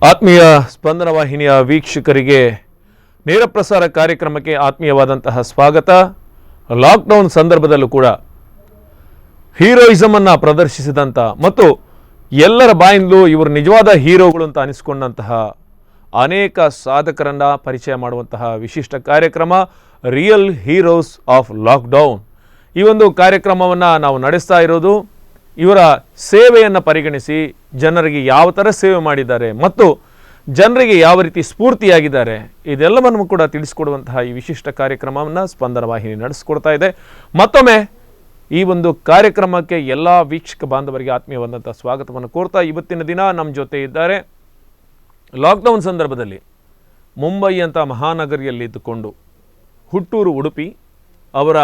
ಆತ್ಮೀಯ ಸ್ಪಂದನ ವಾಹಿನಿಯ ವೀಕ್ಷಕರಿಗೆ ನೇರ ಪ್ರಸಾರ ಕಾರ್ಯಕ್ರಮಕ್ಕೆ ಆತ್ಮೀಯವಾದಂತಹ ಸ್ವಾಗತ. ಲಾಕ್ಡೌನ್ ಸಂದರ್ಭದಲ್ಲೂ ಕೂಡ ಹೀರೋಯಿಸಮ್ ಅನ್ನ ಪ್ರದರ್ಶಿಸಿದಂಥ ಮತ್ತು ಎಲ್ಲರ ಬಾಯಿಂದಲೂ ಇವರು ನಿಜವಾದ ಹೀರೋಗಳು ಅಂತ ಅನಿಸಿಕೊಂಡಂತಹ ಅನೇಕ ಸಾಧಕರನ್ನ ಪರಿಚಯ ಮಾಡುವಂತಹ ವಿಶಿಷ್ಟ ಕಾರ್ಯಕ್ರಮ real heroes of lockdown. ಈ ಒಂದು ಕಾರ್ಯಕ್ರಮವನ್ನು ನಾವು ನಡೆಸ್ತಾ ಇರೋದು ಇವರ ಸೇವೆಯನ್ನು ಪರಿಗಣಿಸಿ, ಜನರಿಗೆ ಯಾವ ಥರ ಸೇವೆ ಮಾಡಿದ್ದಾರೆ ಮತ್ತು ಜನರಿಗೆ ಯಾವ ರೀತಿ ಸ್ಫೂರ್ತಿಯಾಗಿದ್ದಾರೆ, ಇದೆಲ್ಲವನ್ನು ಕೂಡ ತಿಳಿಸಿಕೊಡುವಂತಹ ಈ ವಿಶಿಷ್ಟ ಕಾರ್ಯಕ್ರಮವನ್ನು ಸ್ಪಂದನ ವಾಹಿನಿ ನಡೆಸಿಕೊಡ್ತಾ ಇದೆ. ಮತ್ತೊಮ್ಮೆ ಈ ಒಂದು ಕಾರ್ಯಕ್ರಮಕ್ಕೆ ಎಲ್ಲ ವೀಕ್ಷಕ ಬಾಂಧವರಿಗೆ ಆತ್ಮೀಯವಾದಂಥ ಸ್ವಾಗತವನ್ನು ಕೋರ್ತಾ, ಇವತ್ತಿನ ದಿನ ನಮ್ಮ ಜೊತೆ ಇದ್ದಾರೆ, ಲಾಕ್ಡೌನ್ ಸಂದರ್ಭದಲ್ಲಿ ಮುಂಬೈ ಅಂತ ಮಹಾನಗರಿಯಲ್ಲಿ ಇದ್ದುಕೊಂಡು, ಹುಟ್ಟೂರು ಉಡುಪಿ, ಅವರ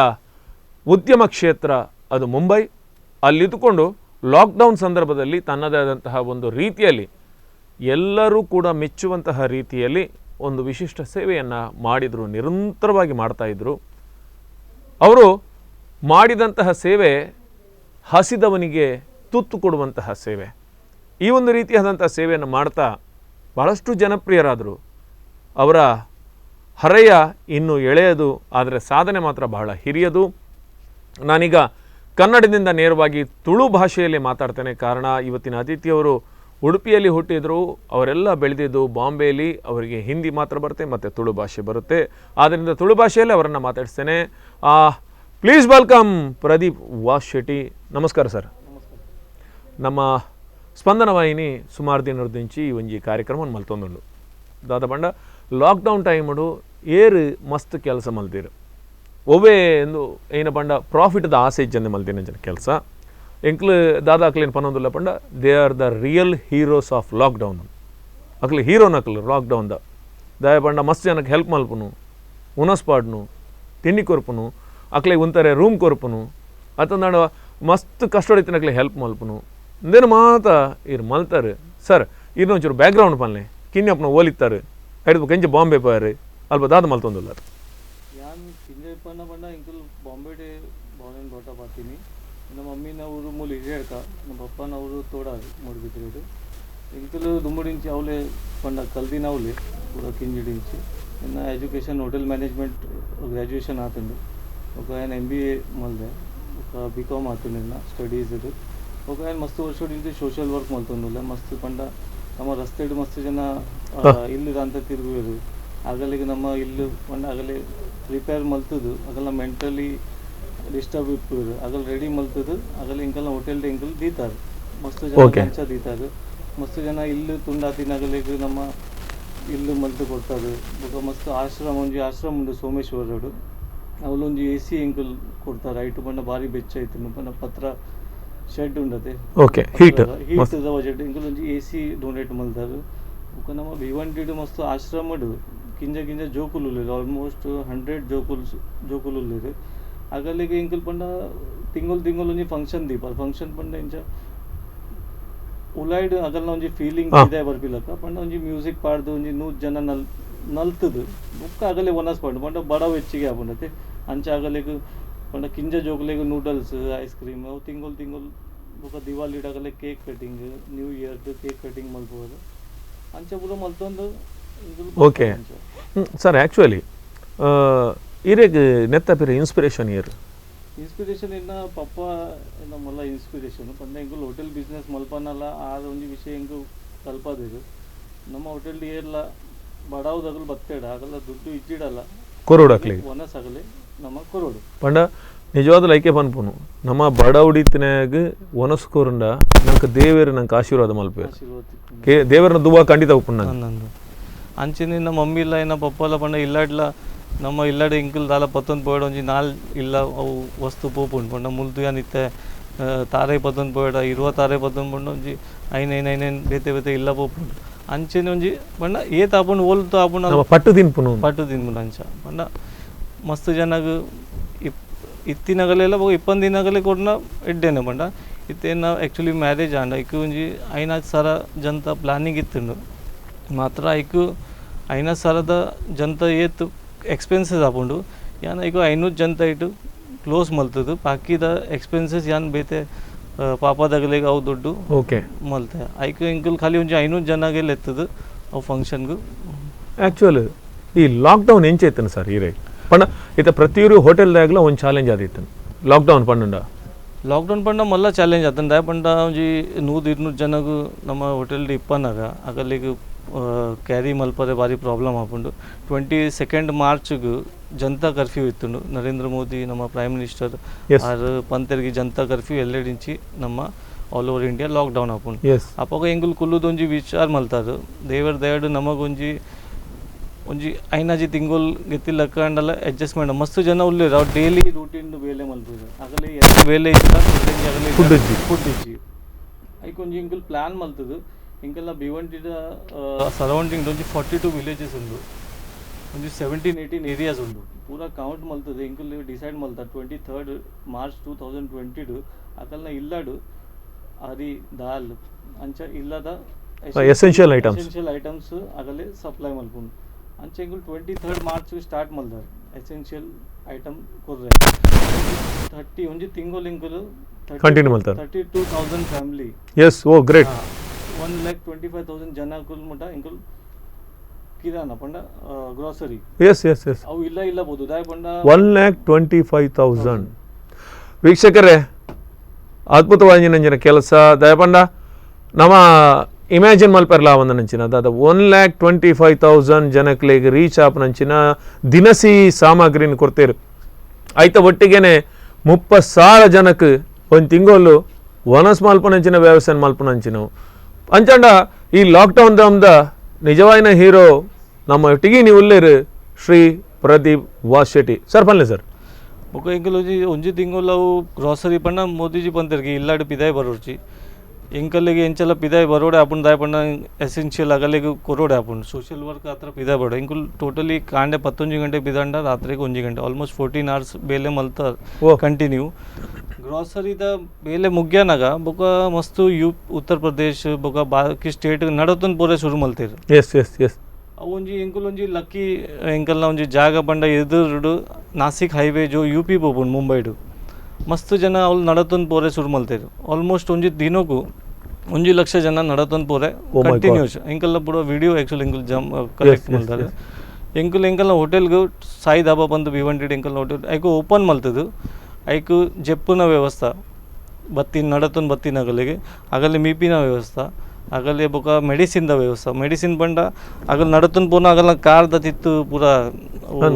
ಉದ್ಯಮ ಕ್ಷೇತ್ರ ಅದು ಮುಂಬೈ, ಅಲ್ಲಿದ್ದುಕೊಂಡು ಲಾಕ್ಡೌನ್ ಸಂದರ್ಭದಲ್ಲಿ ತನ್ನದೇ ಆದಂತಹ ಒಂದು ರೀತಿಯಲ್ಲಿ, ಎಲ್ಲರೂ ಕೂಡ ಮೆಚ್ಚುವಂತಹ ರೀತಿಯಲ್ಲಿ ಒಂದು ವಿಶಿಷ್ಟ ಸೇವೆಯನ್ನು ಮಾಡಿದರು, ನಿರಂತರವಾಗಿ ಮಾಡ್ತಾಯಿದ್ರು. ಅವರು ಮಾಡಿದಂತಹ ಸೇವೆ ಹಸಿದವನಿಗೆ ತುತ್ತು ಕೊಡುವಂತಹ ಸೇವೆ. ಈ ಒಂದು ರೀತಿಯಾದಂಥ ಸೇವೆಯನ್ನು ಮಾಡ್ತಾ ಭಾಳಷ್ಟು ಜನಪ್ರಿಯರಾದರು. ಅವರ ಹರೆಯ ಇನ್ನು ಎಳೆಯದು, ಆದರೆ ಸಾಧನೆ ಮಾತ್ರ ಬಹಳ ಹಿರಿಯದು. ನಾನೀಗ ಕನ್ನಡದಿಂದ ನೇರವಾಗಿ ತುಳು ಭಾಷೆಯಲ್ಲಿ ಮಾತಾಡ್ತೇನೆ. ಕಾರಣ, ಇವತ್ತಿನ ಅತಿಥಿಯವರು ಉಡುಪಿಯಲ್ಲಿ ಹುಟ್ಟಿದರು, ಅವರೆಲ್ಲ ಬೆಳೆದಿದ್ದು ಬಾಂಬೆಯಲ್ಲಿ. ಅವರಿಗೆ ಹಿಂದಿ ಮಾತ್ರ ಬರುತ್ತೆ ಮತ್ತು ತುಳು ಭಾಷೆ ಬರುತ್ತೆ. ಆದ್ದರಿಂದ ತುಳು ಭಾಷೆಯಲ್ಲಿ ಅವರನ್ನು ಮಾತಾಡಿಸ್ತೇನೆ. Please welcome Pradeep was Shetty. ನಮಸ್ಕಾರ ಸರ್. ನಮ್ಮ ಸ್ಪಂದನ ವಾಹಿನಿ ಸುಮಾರು ದಿನದಿಂಚಿ ಈ ಒಂಜಿ ಕಾರ್ಯಕ್ರಮ ಮಲ್ತೊಂದುಂಡು. ದಾದ ಪಂಡ, ಲಾಕ್ಡೌನ್ ಟೈಮುಡು ಏರು ಮಸ್ತ್ ಕೆಲಸ ಮಲ್ತೀರು, ಒವ್ವೇ ಎಂದು ಏನ ಪಂಡ ಪ್ರಾಫಿಟ್ದ ಆಸೆ ಇಜ್ಜಂದೆ ಮಲ್ತಿನ ಜನ ಕೆಲಸ. ಎಂಕ್ಲು ದಾದ ಅಕ್ಲೇನು ಪನೊಂದುಲ್ಲ ಪಂಡ, they are the real heroes of lockdown. ಅಕ್ಲು ಹೀರೋನ್ ಅಕ್ಲು ಲಾಕ್ಡೌನ್ದ. ದಾಯ ಪಂಡ, ಮಸ್ತ್ ಜನಕ್ಕೆ ಹೆಲ್ಪ್ ಮಲ್ಪುನು, ಉನಸ್ ಪಾಡ್ನು, ತಿಂಡಿ ಕೊರ್ಪುನು, ಅಕ್ಲೆ ಉಂತಾರೆ ರೂಮ್ ಕೊರ್ಪುನು, ಅತ್ತಂದಾಂಡ ಮಸ್ತ್ ಕಷ್ಟ ಇತ್ತಿನ ಹೆಲ್ಪ್ ಮಲ್ಪುನು, ಇಂದೇನು ಮಾತ ಇರ್ ಮಲ್ತಾರೆ. ಸರ್, ಇರ್ನ ಒಂಚೂರು ಬ್ಯಾಕ್ಗ್ರೌಂಡ್ ಪನ್ಲೆ. ಕಿನ್ಯಪ್ಪನ ಓಲಿತ್ತಾರೆ, ಐದು ಕೆಂಚ ಬಾಂಬೆ ಪೋಯಾರು, ಅಲ್ಪ ದಾದ ಮಲ್ತೊಂದುಲ್ಲಾರ? ಯಾನ್ ಕಿಂಜ ಪಂಡ ಪಂಡ ಎಂಕುಲು ಬಾಂಬೆಡೆ born and brought up ಆತೀನಿ. ನಮ್ಮ ಮಮ್ಮಿನ ಊರು ಮೂಲು ಹಿರಿಯಡ್ಕ, ನಮ್ಮ ಪಪ್ಪನ ಊರು ತೋಡಾರು, ಮೂಡುಬಿದ್ರೆಡು. ಎಂಕುಲು ದುಂಬುಡಿಂಚಿ ಅವಲೆ ಪಂಡ ಕಲ್ದಿನ ಅವಲೆ ಪೂರ ಕಿಂಜಿಡಿಂಚಿ. ಎನ್ನ education hotel management graduation ಆತುಂಡು. ಬೊಕ ಯಾನ್ ಎಮ್ಬಿಎ ಮಲ್ದೆ. ಬೊಕ ಬಿಕಾಮ್ ಆತುಂಡು ಎನ್ನ ಸ್ಟಡೀಸ್. ಬೊಕ ಯಾನ್ ಮಸ್ತ್ ವರ್ಷೊಡಿಂಚಿ ಸೋಷಿಯಲ್ ವರ್ಕ್ ಮಲ್ತೊಂದುಲ್ಲೆ. ಮಸ್ತ್ ಪಂಡ ನಮ್ಮ ರಸ್ತೆಡ್ ಮಸ್ತ್ ಜನ ಇಲ್ಲ್ ದಾಂತ ತಿರುಗುವೆರ್. ಅಗಲಿಗೆ ನಮ್ಮ ಇಲ್ಲು ಪಂಡ ಅಗಲೆ ರಿಪೇರ್ ಮಲ್ತುದು, ಅಗಲ ಮೆಂಟಲಿ ಡಿಸ್ಟರ್ಬ್ ಇಪ್ಪುವೆರ್, ಅಗಲ್ ರೆಡಿ ಮಲ್ತುದು, ಅಗಲ್ ಎಂಕಲ್ನ ಹೋಟೆಲ್ ಎಂಕುಲು ದೀತಾರ್. ಮಸ್ತ್ ಜನ ಅಂಚ ದೀತಾರ್. ಮಸ್ತ್ ಜನ ಇಲ್ಲು ತುಂಡಾತಿನಗಲೆಗ್ ನಮ್ಮ ಇಲ್ಲು ಮಲ್ತ್ ಕೊಡ್ತಾರೆ. ಬೊಕ ಮಸ್ತ್ ಆಶ್ರಮ, ಒಂಜಿ ಆಶ್ರಮ ಉಂಡು ಸೋಮೇಶ್ವರಡು, ಅವ್ಲೊಂಜಿ ಎಸಿ ಎಂಕುಲು ಕೊಡ್ತಾರೆ. ಐಟು ಪಂಡ ಬಾರಿ ಬೆಚ್ಚ ಇತ್ತುಂಡು. ಪಂಡ ಪತ್ರ shed ಉಂಡತೆ. Okay, heat. Heat budget ಎಂಕುಲು ಒಂಜಿ ಎಸಿ ಡೊನೇಟ್ ಮಲ್ತಾರ್. ಬೊಕ ನಮ್ಮ ಭಿವಂಡಿಡ್ ಮಸ್ತ್ ಆಶ್ರಮಡ್ ಕಿಂಜ ಕಿಂಜ ಜೋಕುಲು ಉಲ್ಲೆರ್. ಆಲ್ಮೋಸ್ಟ್ 100 ಜೋಕುಲು ಜೋಕುಲು ಉಲ್ಲೆರ್. ಅಗಲಿಗೆ ಎಂಕುಲು ಪಂಡ ತಿಂಗೊಲು ತಿಂಗೊಲು ಒಂಜಿ ಫಂಕ್ಷನ್ ದೀಪ. ಫಂಕ್ಷನ್ ಪಂಡ ಇಂಚ ಉಲಾಯ್ಡ್ ಅಗಲ್ನ ಒಂಜಿ ಫೀಲಿಂಗ್ ಇದೆ ಬರ್ಪಿಲಕ್ಕ. ಪಂಡ ಒಂಜಿ ಮ್ಯೂಸಿಕ್ ಪಾಡ್ದು, ಒಂಜಿ 100 ಜನ ನಲ್ತುದು, ಬೊಕ್ಕ ಅಗಲೆ ಒನಸ್ ಪಂಡ ಪಂಡ ಬಡವು ಹೆಚ್ಚಿಗೆ ಆಪುಂಡತೆ. ಅಂಚ ಅಗಲೆಗ್ ಪಂಡ ಕಿಂಜ ಜೋಕುಲೆಗ್ noodles, ice cream ಅವು ತಿಂಗೊಲು ತಿಂಗೊಲು. ಬೊಕ ದಿವಾಳಿಡ್ ಅಗಲೆ cake cutting, new year cake cutting ಮಲ್ಪುವೆರ್. ಅಂಚ ಪೂರ ಮಲ್ತೊಂದು ಎಂಕುಲು ಅಂಚ. ಸರ್, ಆ್ಯಕ್ಚುಲಿ ಇರೆಗ್ ನೆತ್ತ ಪಿರ ಇನ್ಸ್ಪಿರೇಷನ್ ಏರ್? ಇನ್ಸ್ಪಿರೇಷನ್ ಇನ್ನ ಪಪ್ಪ ಎನ್ನ ಮಲ್ಲ ಇನ್ಸ್ಪಿರೇಷನ್. ಪಂಡ ಎಂಕುಲು ಹೋಟೆಲ್ ಬಿಸ್ನೆಸ್ ಮಲ್ಪನಲ್ಲ, ಆರ್ ಒಂಜಿ ವಿಷಯ ಎಂಕು ಕಲ್ಪದಿರು. ನಮ್ಮ ಹೋಟೆಲ್ ಏರ್ಲ ಬಡವದಗಲು ಬತ್ತೇಡ, ಅಗಲ ದುಡ್ಡು ಇಜ್ಜಿಡಲ್ಲ ಕೊರೋಡು ಅಕ್ಲಿಗೆ. ಒನಸ್ ಅಗಲೆ ನಮ್ಮ ಕೊರೋಡು. ಪಂಡ ನಿಜವಾದ ಲೈಕೆ ಪನ್ಪುನು, ನಮ್ಮ ಬಡವಡಿತಿನಾಗ ಒನಸ್ ಕೊರುಂಡ ನಂಗೆ ದೇವೇರು ನಂಗೆ ಆಶೀರ್ವಾದ ಮಲ್ಪೇರು. ಆಶೀರ್ವಾದ ತಿಕ್ಕುಂಡು. ಕೆ ದೇವರನ್ನ ದುವಾ ಖಂಡಿತ ಉಪ್ಪುಂಡು ನಂಗೆ. ನಂದು ಅಂಚನೆ ನಮ್ಮ ಮಮ್ಮಿ ಇಲ್ಲ, ಏನ ಪಪ್ಪಲ ಪಂಡ ಇಲ್ಲಾಡ್ಲ ನಮ್ಮ ಇಲ್ಲಡೆ ಎಂಕುಲು ದಾಲ ಪತ್ತೊಂದು ಪೋಯಡ ಒಂಜಿ ನಾಲ್ ಇಲ್ಲ ಅವು ವಸ್ತು ಪೋಪುಂಡು. ಪಂಡ ಮುಲ್ತು ಯಾನ್ ಇತ್ತೆ ತಾರೆ ಪತ್ತೊಂದು ಪೋಯಡ, ಇರುವ ತಾರೆ ಪತ್ತೊಂದು ಪಂಡ ಒಂಜಿ ಐನ್ ಐನ್ ಐನ್ ಐನ್ ಬೇತೆ ಬೇತೆ ಇಲ್ಲ ಪೋಪುಂಡು. ಅಂಚನೆ ಒಂಜಿ ಪಂಡ ಏತ್ ಆಪುಂಡು, ಓಲ್ತು ಆಪುಂಡು. ನಮ್ಮ ಪಟ್ಟು ತಿನ್ಪುನು. ಪಟ್ಟು ತಿನ್ಪುಂಡು. ಅಂಚ ಪಂಡ ಮಸ್ತ್ ಜನಗ್ ಇತ್ತಿನಗಲೆಲ್ಲ ಬೊಕ ಇಪ್ಪಂದಿನಗಲೆ ಕೊರ್ನ ಎಡ್ಡೆನೆ. ಪಂಡ ಇತ್ತೆ ಎನ್ನ ಆ್ಯಕ್ಚುಲಿ ಮ್ಯಾರೇಜ್ ಆಂಡ ಐಕ್ ಒಂಜಿ 5,000 ಜನತ ಪ್ಲಾನಿಂಗ್ ಇತ್ತುಂಡು. ಮಾತ್ರ ಐಕ್ 5,000ದ ಜನತ ಏತ್ ಎಕ್ಸ್ಪೆನ್ಸಸ್ ಆಪುಂಡು, ಯಾನ್ ಐಕ್ 500 ಜನತ ಐಟು ಕ್ಲೋಸ್ ಮಲ್ತುದು, ಬಾಕಿದ ಎಕ್ಸ್ಪೆನ್ಸಸ್ ಯಾನ್ ಬೇತೆ. ಪಾಪದಗಲಿಗೆ ಅವು ದುಡ್ಡು ಓಕೆ ಮಲ್ತೆ. ಐಕ್ ಎಂಕುಲು ಖಾಲಿ ಒಂಜಿ 500 ಜನಗೆ ಲೆತ್ತದು ಅವು ಫಂಕ್ಷನ್ಗೆ. ಆ್ಯಕ್ಚುಲ್ ಈ ಲಾಕ್ಡೌನ್ ಎಂಚೈತನ ಸರ್ ಈ ರೇ ಪಂಡ ಇತ್ತ ಪ್ರತಿಯೊರು ಹೋಟೆಲ್ದಾಗ್ಲ ಒಂದು ಚಾಲೆಂಜ್ ಆದಿತ್ತು ಲಾಕ್ಡೌನ್ ಪಂಡ. ಲಾಕ್ಡೌನ್ ಪಂಡ ಮಲ್ಲ ಚಾಲೆಂಜ್ ಆತಂಡ. ದಾಯೆ ಪಂಡ ಒಂಜಿ 100-200 ಜನಗು ನಮ್ಮ ಹೋಟೆಲ್ ಇಪ್ಪನಾಗ ಅಗಲಿಗೆ ಕ್ಯಾರಿ ಮಲ್ಪರೆ ಭಾರಿ ಪ್ರಾಬ್ಲಮ್ ಆಪುಂಡು. 22 ಮಾರ್ಚ್ಗೆ ಜನತಾ ಕರ್ಫ್ಯೂ ಇತ್ತುಂಡು. ನರೇಂದ್ರ ಮೋದಿ ನಮ್ಮ prime minister R ಪಂತೆರ್ಗೆ Janata curfew ಎಲ್ಲೆಡಿಂಚಿ ನಮ್ಮ all over India lockdown ಆಪುಂಡು. ಅಪಗ ಎಂಕುಲು ಕುಲ್ಲುದೊಂಜಿ ವಿಚಾರ ಮಲ್ತಾರು, ದೇವರ ದಯಡು ನಮಗೊಂಜಿ ಒಂಜಿ ಐನಾಜಿ ತಿಂಗೊಲ್ ಗೆತ್ತಿ ಲಕ್ಕಂಡಲ ಅಡ್ಜಸ್ಟ್ಮೆಂಟ್. ಮಸ್ತ್ ಜನ ಉಲ್ಲೇರು, ಅವ್ರು ಡೈಲಿ ರೂಟೀನ್ ಬೇಲೆ ಮಲ್ಪುದು. ಆಗಲಿ ಬೇಲೆ ಇತ್ತ ಆಗಲಿ ಫುಡ್ ಇಜ್ಜಿ. ಫುಡ್ ಇಜ್ಜಿ. ಐಕ್ ಒಂಜಿ ಎಂಕುಲು ಪ್ಲಾನ್ ಮಲ್ತದು. ಎಂಕಲ್ನ ಭಿವಂಡಿದ ಸರೌಂಡಿಂಗ್ ಒಂಜಿ 42 ವಿಲೇಜಸ್ ಉಂಡು, ಒಂಜಿ 17-18 ಏರಿಯಾಸ್ ಉಂಡು. ಪೂರ ಕೌಂಟ್ ಮಲ್ತದೆ ಎಂಕುಲು ಡಿಸೈಡ್ ಮಲ್ತ 23 ಮಾರ್ಚ್ 2020 ಅಕಲ್ನ ಇಲ್ಲಡು ಅರಿ ದಾಲ್ ಅಂಚ ಇಲ್ಲದ essential items. Essential items ಆಗಲೇ ಸಪ್ಲೈ ಮಲ್ಪುಂಡು. ಅಂಚ ಎಂಕುಲು 23 ಮಾರ್ಚ್ ಸ್ಟಾರ್ಟ್ ಮಲ್ದಾರ್ ಎಸೆನ್ಷಿಯಲ್ ಐಟಮ್ ಕೊರ್ರೆ. 30 ಒಂಜಿ ತಿಂಗೊಲು ಎಂಕುಲು Continue ಮಲ್ತಾರ್. 32,000 family. S, oh great. 1,25,000 ಜನಕುಲ್ ಮುಟ ಎಂಕುಲು ಕಿರಾನ ಪಂಡ grocery S S S ಅವು ಇಲ್ಲ ಇಲ್ಲ ಬೋದು. ದಾಯ ಪಂಡ 1,25,000. ವೀಕ್ಷಕರೇ, ಅದ್ಭುತವಾಗಿ ನಂಜಿನ ಕೆಲಸ. ದಯಪಂಡ ನಮ್ಮ ಇಮ್ಯಾಜಿನ್ ಮಲ್ಪೆರ್ಲ ಒಂದು ನಂಚಿನ ದಾದ 1,25,000 ಜನಕ್ಲೆಗ್ ರೀಚ್ ಆಪ್ ನಂಚಿನ ದಿನಸಿ ಸಾಮಗ್ರಿನ ಕೊಡ್ತೇರು. ಐತ ಒಟ್ಟಿಗೆನೆ 30,000 ಜನಕ್ಕೆ ಒಂದು ತಿಂಗಳು ವನಸ್ ಮಲ್ಪನಂಚಿನ ವ್ಯವಸಾಯ ಮಲ್ಪನಂಚಿನವು. ಅಂಚಂಡ ಈ ಲಾಕ್ಡೌನ್ ದಂದ ನಿಜವಾಯಿನ ಹೀರೋ ನಮ್ಮ ಒಟ್ಟಿಗೆ ನೀವು ಉಲ್ಲೇರು ಶ್ರೀ ಪ್ರದೀಪ್ ವಾಶೆಟ್ಟಿ ಸರ್. ಪನ್ಲೆ ಸರ್. ಬೊಕ ಎಂಕುಲು ಒಂಜಿ ಒಂಜಿ ತಿಂಗೊಲು ಅವು ಗ್ರಾಸರಿ ಪಂಡ ಮೋದಿಜಿ ಪಂತೆರ್ಗೆ ಇಲ್ಲಾಡು ಪಿದಾಯ್ ಬರೋಡ್ಚಿ, ಎಂಕಲ್ಲಿಗೆ ಎಂಚಲ ಪಿದಾಯ್ ಬರೋಡೆ ಆಪುಂಡು. ದಾಯ ಪಂಡ ಎಸೆನ್ಷಿಯಲ್ ಅಗಲಿಗೆ ಕೊರೋಡೆ ಆಪುಂಡು, ಸೋಷಿಯಲ್ ವರ್ಕ್ ಆತ್ರ ಪಿದಾಯ್ ಬರೋಡೆ. ಎಂಕುಲು ಟೋಟಲಿ ಕಾಂಡೆ 11 ಗಂಟೆ ಪಿದಾಂಡ ರಾತ್ರಿಗೆ 1 ಗಂಟೆ, ಆಲ್ಮೋಸ್ಟ್ 14 ಅವರ್ಸ್ ಬೇಲೆ ಮಲ್ತ ಕಂಟಿನ್ಯೂ. ಗ್ರಾಸರಿದ ಬೇಲೆ ಮುಗ್ಯಾನಾಗ ಬೊಕ ಮಸ್ತ್ you Uttar Pradesh ಬೊಕ ಬಾಕಿ ಸ್ಟೇಟ್ ನಡತೊಂದು ಪೋರೆ ಶುರು ಮಲ್ತೇರು. S S S ಅವು ಒಂಜಿ ಎಂಕುಲು ಒಂಜಿ ಲಕ್ಕಿ ಎಂಕಲ್ನ ಒಂಜಿ ಜಾಗ ಪಂಡ ಎದುರುಡು ನಾಸಿಕ್ ಹೈವೇ ಜೋ ಯು ಪಿ ಪೋಪುಂಡು ಮುಂಬೈಡು. ಮಸ್ತ್ ಜನ ಅವ್ಲು ನಡತೊಂದು ಪೋರೆ ಶುರು ಮಲ್ತೇರು. ಆಲ್ಮೋಸ್ಟ್ ಒಂಜಿ ದಿನಕ್ಕೂ 1 ಲಕ್ಷ ಜನ ನಡತೊಂದು ಪೋರೆ Oh my God. Continuous. ಎಂಕಲ್ನ ಪೂರ ವಿಡಿಯೋ ಆ್ಯಕ್ಚುಲಿ ಎಂಕುಲು ಜಮ್ ಕಲೆಕ್ಟ್ ಮಲ್ತಾರೆ. ಎಂಕುಲು ಎಂಕಲ್ನ ಹೋಟೆಲ್ಗೆ ಸಾಯಿ ಧಾಬಾ ಬಂದು ಭಿವಂಡಿ ಎಂಕಲ್ನ ಹೋಟೆಲ್ ಐಕು ಓಪನ್ ಮಲ್ತದು. ಐಕು ಜೆಪ್ಪುನ ವ್ಯವಸ್ಥೆ, ಬತ್ತಿ ನಡತೊಂದು ಬತ್ತಿನ ಅಗಲಿಗೆ ಆಗಲಿ ಮೀಪಿನ ವ್ಯವಸ್ಥೆ, ಆಗಲಿ ಬೊಕ ಮೆಡಿಸಿನ್ದ ವ್ಯವಸ್ಥೆ. ಮೆಡಿಸಿನ್ ಪಂಡ ಆಗಲ್ ನಡತೊಂದು ಪೋನ ಆಗಲ್ನ ಕಾರ್ದ ತಿತ್ತು ಪೂರ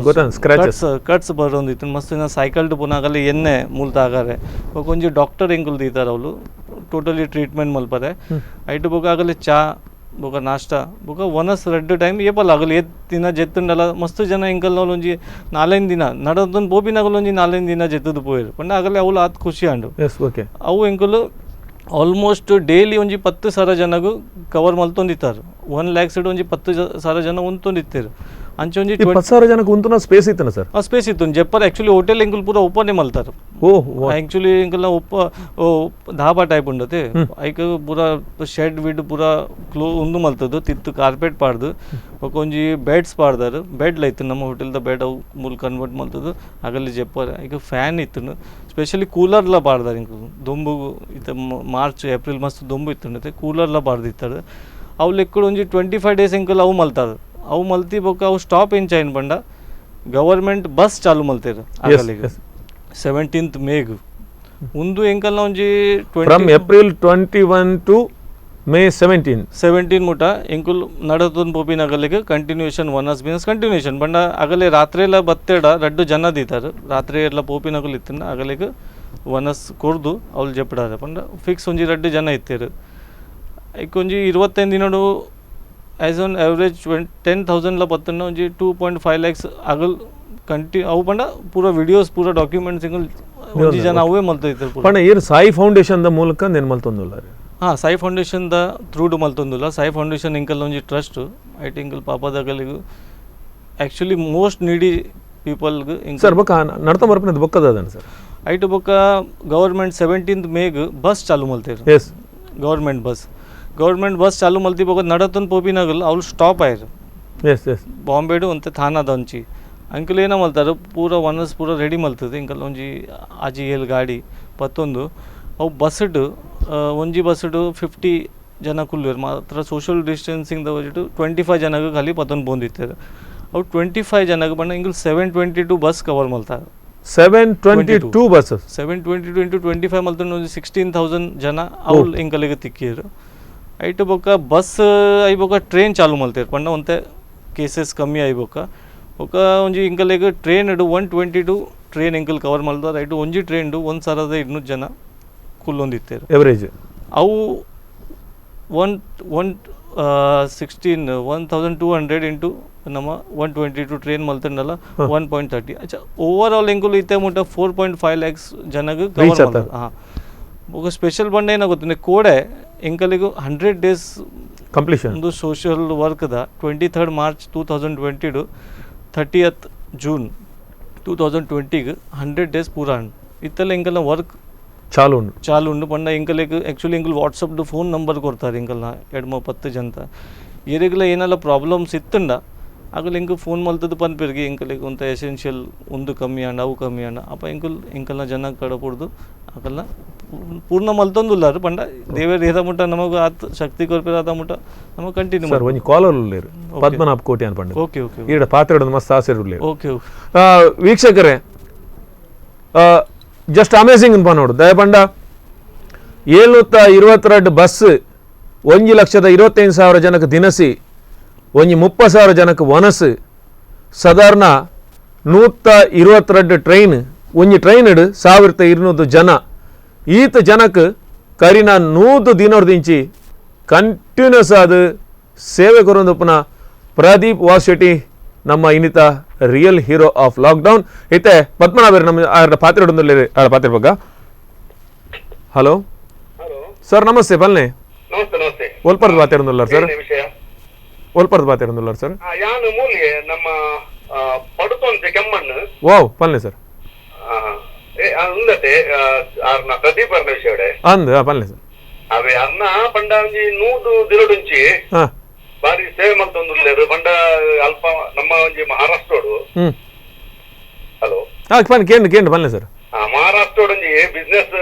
ಗೊತ್ತ scratches. Cuts cuts ಬರೋಂದಿತ್ತು. ಮಸ್ತ್ ಸೈಕಲ್ಡ್ ಪೋನ ಆಗಲಿ ಎಣ್ಣೆ ಮೂಲ್ತ ಆಗಾರೆ. ಬೊಕ ಒಂಜಿ ಡಾಕ್ಟರ್ ಎಂಕುಲು ದೀತಾರ, ಅವಳು ಟೋಟಲಿ ಟ್ರೀಟ್ಮೆಂಟ್ ಮಲ್ಪರೆ. ಐಟು ಬೊಕ ಆಗಲಿ ಚಾ ಬೊಕ ನಾಷ್ಟ ಬೊಕ ಒನಸ್ ರಡ್ಡ್ ಟೈಮ್ ಏಪಲ್ಲ ಆಗಲಿ ಏತ್ ದಿನ ಜೆತ್ತುಂಡಲ. ಮಸ್ತ್ ಜನ ಎಂಕಲ್ನವ್ಲು ಒಂಜಿ 4-5 ದಿನ ನಡತೊಂದು ಪೋಪಿನಗಲು ಒಂಜಿ 4-5 ದಿನ ಜೆತ್ತುದು ಪೋಯೆರ್ ಪಂಡ ಆಗಲಿ ಅವ್ಲು ಆತ್ ಖುಷಿ ಆಂಡು. ಎಸ್ ಓಕೆ ಅವು ಎಂಕುಲು ಆಲ್ಮೋಸ್ಟ್ ಡೈಲಿ ಒಂಜಿ 10,000 ಜನಗು ಕವರ್ ಮಲ್ತೊಂದಿತ್ತಾರೆ. 1 ಲ್ಯಾಕ್ ಸೈಡ್ ಒಂಜಿ 10,000 ಜನ ಉಂತೊಂದಿತ್ತೇರು. ಅಂಚೆ ಒಂಜಿ ಈ 10,000 ಜನಕ್ಕೆ ಉಂತುನ ಸ್ಪೇಸ್ ಇತ್ತನ ಸರ್? ಆ ಸ್ಪೇಸ್ ಇತ್ತು ಜೆಪ್ಪರ್. ಆ್ಯಕ್ಚುಲಿ ಹೋಟೆಲ್ ಎಂಕುಲು ಪೂರ ಓಪನ್ ಮಲ್ತಾರೆ. ಓ ಆ್ಯಕ್ಚುಲಿ ಎಂಕಲ್ನ ಒಪ್ಪ ಧಾಬಾ ಟೈಪ್ ಉಂಡತೆ. ಐಕ್ ಪೂರ ಶೆಡ್ ವಿಡ್ ಪೂರ ಕ್ಲೋ ಉಂದು ಮಲ್ತದ್ದು, ತಿತ್ತು ಕಾರ್ಪೆಟ್ ಪಾಡ್ದು ಬೊಕ ಒಂಜಿ ಬೆಡ್ಸ್ ಪಾಡ್ದಾರು. ಬೆಡ್ ಇತ್ತು ನಮ್ಮ ಹೋಟೆಲ್ದ ಬೆಡ್, ಅವು ಮೂಲ ಕನ್ವರ್ಟ್ ಮಲ್ತದ್ದು ಆಗಲಿ ಜೆಪ್ಪರ್. ಐಕ್ ಫ್ಯಾನ್ ಇತ್ತು, ಸ್ಪೆಷಲಿ ಕೂಲರ್ಲ ಪಾಡ್ದಾರೆ. ಇಂಕು ದೊಂಬು ಇತ್ತ, ಮಾರ್ಚ್ ಏಪ್ರಿಲ್ ಮಸ್ತ್ ದೊಂಬು ಇತ್ತು, ಕೂಲರ್ಲ ಪಾಡ್ದಿತ್ತಾರೆ. ಅವು ಲೆಕ್ಕಡು ಒಂಜಿ 25 ಡೇಸ್ ಎಂಕಲ್ ಅವು ಮಲ್ತಾರ. ಅವು ಮಲ್ತಿ ಬೊಕ ಅವು ಸ್ಟಾಪ್ ಎಂಚ ಪಂಡ ಗವರ್ಮೆಂಟ್ ಬಸ್ ಚಾಲು ಮಲ್ತೇರು ಆಗಲಿಗೆ 17 ಮೇಗ್ ಉಂದು ಎಂಕಲ್ನ ಒಂಜಿ From April 21 to May 17. 17 ಮುಟ ಎಂಕುಲ್ ನಡತೊಂದು ಪೋಪಿನ ಅಗಲಿಗೆ ಕಂಟಿನ್ಯೂಷನ್ ಒನಸ್ ಬಿನಸ್ ಕಂಟಿನ್ಯೂಷನ್. ಬಂಡ ಅಗಲೆ ರಾತ್ರಿ ಎಲ್ಲ ಬತ್ತೇಡ ರಡ್ಡು ಜನ ದೀತಾರೆ. ರಾತ್ರಿ ಎಲ್ಲ ಪೋಪಿನಗಲು ಇತ್ತಂಡ ಅಗಲಿಗೆ ಒನಸ್ ಕೊರ್ದು ಅವ್ಲು ಜೆಪ್ಪಡಾರೆ. ಪಂಡ ಫಿಕ್ಸ್ ಒಂಜಿ ರಡ್ಡು ಜನ ಇತ್ತೇರು. ಐಕ್ ಒಂಜಿ 25 ದಿನಡು as on average 10,000 ಬತ್ತಂಡ ಒಂಜಿ 2.5 ಲ್ಯಾಕ್ಸ್ ಅಗಲ್ ಕಂಟಿ. ಅವು ಪಂಡ ಪೂರ ವಿಡಿಯೋಸ್ ಪೂರ ಡಾಕ್ಯುಮೆಂಟ್ಸ್ ಎಂಕುಲ್ ಒಂಜಿ ಜನ ಅವೇ ಮಲ್ತ ಪಂಡ ಏರು ಸಾಯಿ ಫೌಂಡೇಶನ್ the ಮೂಲಕ ನೇನು ಮಲ್ತೊಂದುಲ್ಲ? ಹಾಂ, ಸಾಯಿ ಫೌಂಡೇಶನ್ the ತ್ರೂಡ್ ಮಲ್ತೊಂದುಲ್ಲ. ಸಾಯಿ foundation ಎಂಕಲ್ ಒಂಜಿ ಟ್ರಸ್ಟ್. ಐಟ್ ಎಂಕಲ್ ಪಾಪದಗಲಿಗ್ ಆ್ಯಕ್ಚುಲಿ ಮೋಸ್ಟ್ ನೀಡಿ ಪೀಪಲ್ಗ್. ಸರ್, ಬೊಕ್ಕ ನಡ್ತ ಬರ್ಪಿನದು ಬೊಕ್ಕದ ಸರ್? ಐಟ್ ಬೊಕ್ಕ ಗವರ್ಮೆಂಟ್ 17 ಮೇಗ್ ಬಸ್ ಚಾಲು ಮಲ್ತೇರು. Government bus, government bus ಚಾಲು ಮಲ್ತಿ ಬೊಕ್ಕ ನಡತೊಂದು ಪೋಪಿನಗಲ್ ಅವ್ಲು ಸ್ಟಾಪ್ ಆಯ್ರು. ಎಸ್ ಎಸ್ ಬಾಂಬೆಡು ಒಂತೆ ಥಾನಾದ ಒಂಚಿ ಅಂಕಲ್ ಏನ ಮಲ್ತಾರ, ಪೂರ ಒನಸ್ ಪೂರ ರೆಡಿ ಮಲ್ತದೆ. ಎಂಕಲ್ ಒಂಜಿ ಆಜಿ ಏಳು ಗಾಡಿ ಪತ್ತೊಂದು ಅವು ಬಸ್ಡ್ ಒಂಜಿ ಬಸ್ಡ್ 50 ಜನ ಕುಲ್ಲುವೆರ್ ಮಾತ್ರ ಸೋಷಿಯಲ್ ಡಿಸ್ಟೆನ್ಸಿಂಗ್ ದ ವಜಿಟ್ 25 ಜನಗ್ ಖಾಲಿ ಪತ್ತೊಂದು ಪೋಂದಿತ್ತೆರ್ ಅವು 25 ಜನಗ್ ಪಂಡ ಎಂಕುಲು 722 ಬಸ್ ಕವರ್ ಮಲ್ತಾರ್ 722 ಬಸ್ 722 ಇಂಟು 25 ಮಲ್ತಂಡ ಒಂಜಿ 16,000 ಜನ ಅವುಲ್ ಎಂಕಲೆಗ್ ತಿಕ್ಕಿಯೆರ್ ಐಟ್ ಬೊಕ್ಕ ಬಸ್ I ಬೊಕ್ಕ ಟ್ರೈನ್ ಚಾಲು ಮಲ್ತೆರ್ ಪಂಡ ಒಂತೆ ಕೇಸಸ್ ಕಮ್ಮಿ ಆಯಿ ಬೊಕ್ಕ ಬೊಕ್ಕ ಒಂಜಿ ಎಂಕಲೆಗ್ ಟ್ರೈನ್ 122 ಟ್ರೈನ್ ಎಂಕಲ್ ಕವರ್ ಮಲ್ತಾರ್ ಐಟ್ ಒಂಜಿ ಟ್ರೈನ್ 1200 ಜನ ಕುಲ್ಲೊಂದಿತ್ತೆರ್ ಎವರೇಜ್ ಅವು 1 1 16 1200 ಇಂಟು ನಮ್ಮ 122 ಟ್ರೈನ್ ಮಲ್ತಂಡಲ್ಲ 1.30. ಅಚ್ಚ ಓವರ್ ಆಲ್ ಎಂಕುಲು ಇತ್ತೆ ಮುಟ್ಟ 4.5 ಲ್ಯಾಕ್ಸ್ ಜನಗ್ ಕವರ್ ಮಲ್ತ. ಹಾಂ, ಬೊಕ ಸ್ಪೆಷಲ್ ಬಂಡ ಏನಾಗುತ್ತೆ ಕೋಡೆ ಎಂಕಲಿಗೂ 100 ಡೇಸ್ ಕಂಪ್ಲೀಷನ್ ಒಂದು ಸೋಷಿಯಲ್ ವರ್ಕ್ದ 23 March 2020 30 June 2020 100 days ಪೂರ ಉಂಡು. ಇತ್ತೆಲ್ಲ ಎಂಕಲ್ನ ವರ್ಕ್ ಚಾಲು ಉಂಡು ಚಾಲು ಉಂಡು. ಪಂಡ ಎಂಕಲೆಗ್ ಆ್ಯಕ್ಚುಲಿ ಎಂಕುಲು ವಾಟ್ಸಪ್ದು ಫೋನ್ ನಂಬರ್ ಕೊರ್ತಾರೆ ಎಂಕಲ್ನ ಎಡ್ಮ 10 ಜನತ ಏರೆಗ್ಲ ಏನೆಲ್ಲ ಪ್ರಾಬ್ಲಮ್ಸ್ ಇತ್ತುಂಡ ಅಗಲ್ ಎಂಕ್ ಫೋನ್ ಮಲ್ತದ್ದು ಪನ್ಪೆರ್ಗೆ ಎಂಕಲೆಗ್ ಒಂತ ಎಸೆನ್ಷಿಯಲ್ ಉಂದು ಕಮ್ಮಿ ಆಂಡ ಅವು ಕಮ್ಮಿ ಆಂಡ ಅಪ್ಪ ಎಂಕುಲು ಎಂಕಲ್ನ ಜನ ಕಡಪುಡ್ದು ಅಕಲ್ನ ಪೂರ್ಣ ಮಲ್ತೊಂದುಲ್ಲಾರು. ಪಂಡ ದೇವೆರ್ ಏದ ಮುಟ್ಟ ನಮಗ್ ಆತ್ ಶಕ್ತಿ ಕೊರ್ಪೆರ್ ಆತ ಮುಟ್ಟ ನಮ ಕಂಟಿನ್ಯೂ. ಸರ್ ಒಂಜಿ ಕಾಲರ್ ಉಲ್ಲೇರು ಪದ್ಮನಾಭ ಕೋಟಿ ಅನ್ಪಂಡು. Okay okay. ಈಡ ಪಾತ್ರೆ ಮಸ್ತ್ ಆಸೆ ಉಲ್ಲೇರು. Okay okay. ವೀಕ್ಷಕರೇ, ಜಸ್ಟ್ ಅಮೇಸಿಂಗ್ ಅನ್ಪ ನೋಡು ದಯಪಂಡ 722 ಬಸ್ 1,25,000 ಜನಕ್ಕೆ ದಿನಸಿ 1,30,000 ಜನಕ್ಕೆ ವನಸು ಸಾಧಾರಣ 122 ಟ್ರೈನ್ ಒಂಜಿ ಟ್ರೈನ್ 1200 ಜನ ಈತ ಜನಕ್ಕೆ ಕರಿನ 100 ದಿನರ್ದಿಂಚಿ ಕಂಟಿನ್ಯೂಸ್ ಆದ ಸೇವೆ ಕೊರೊಂದುಪ್ಪುನ ಪ್ರದೀಪ್ ವಾಸೆಟ್ಟಿ ನಮ್ಮ ಇನ್ನಿತ real hero of lockdown. ಇತ್ತೆ ಪದ್ಮನಾಭರ್ ನಮ್ಮ ಆರ ಪಾತ್ರೆ ಆರ ಪಾತ್ರೆ ಬಗ್ಗೆ. Hello sir, namaste ಬಲ್ನೆ. ನಮಸ್ತೆ ನಮಸ್ತೆ. ಒಲ್ಪರ್ದು ಮಾತಾಡೋದಿಲ್ಲ ಸರ್? ಏನೇ ವಿಷಯ? ಒಲ್ಪರ್ದು ಮಾತಾಡೋದಿಲ್ಲ ಸರ್? ಯಾನು ಮೂಲಿ ನಮ್ಮ ಪಡುತೊಂತೆ ಕೆಮ್ಮಣ್ಣು. ವಾವ್, ಪಲ್ನೆ ಸರ್. ಉಂದತೆ ಆರ್ನ ಪ್ರದೀಪ್ ಅರ್ನ ವಿಷಯ. ಅಂದ್ ಪಲ್ನೆ ಸರ್. ಅವೇ ಅರ್ನ ಪಂಡ ಒಂಜಿ 100 ದಿನಡುಂಚಿ ಬಾರಿ ಸೇವೆ ಮಲ್ತೊಂದುಲ್ಲೇರು ಪಂಡ ಅಲ್ಪ ನಮ್ಮ ಒಂಜಿ ಮಹಾರಾಷ್ಟ್ರೋಡು. ಹಲೋ. ಪನ್ನೆ ಕೇಂದ್ರ ಕೇಂದ್ರ ಪಲ್ನೆ ಸರ್. ಮಹಾರಾಷ್ಟ್ರೋಡು ಒಂಜಿ ಬಿಸ್ನೆಸ್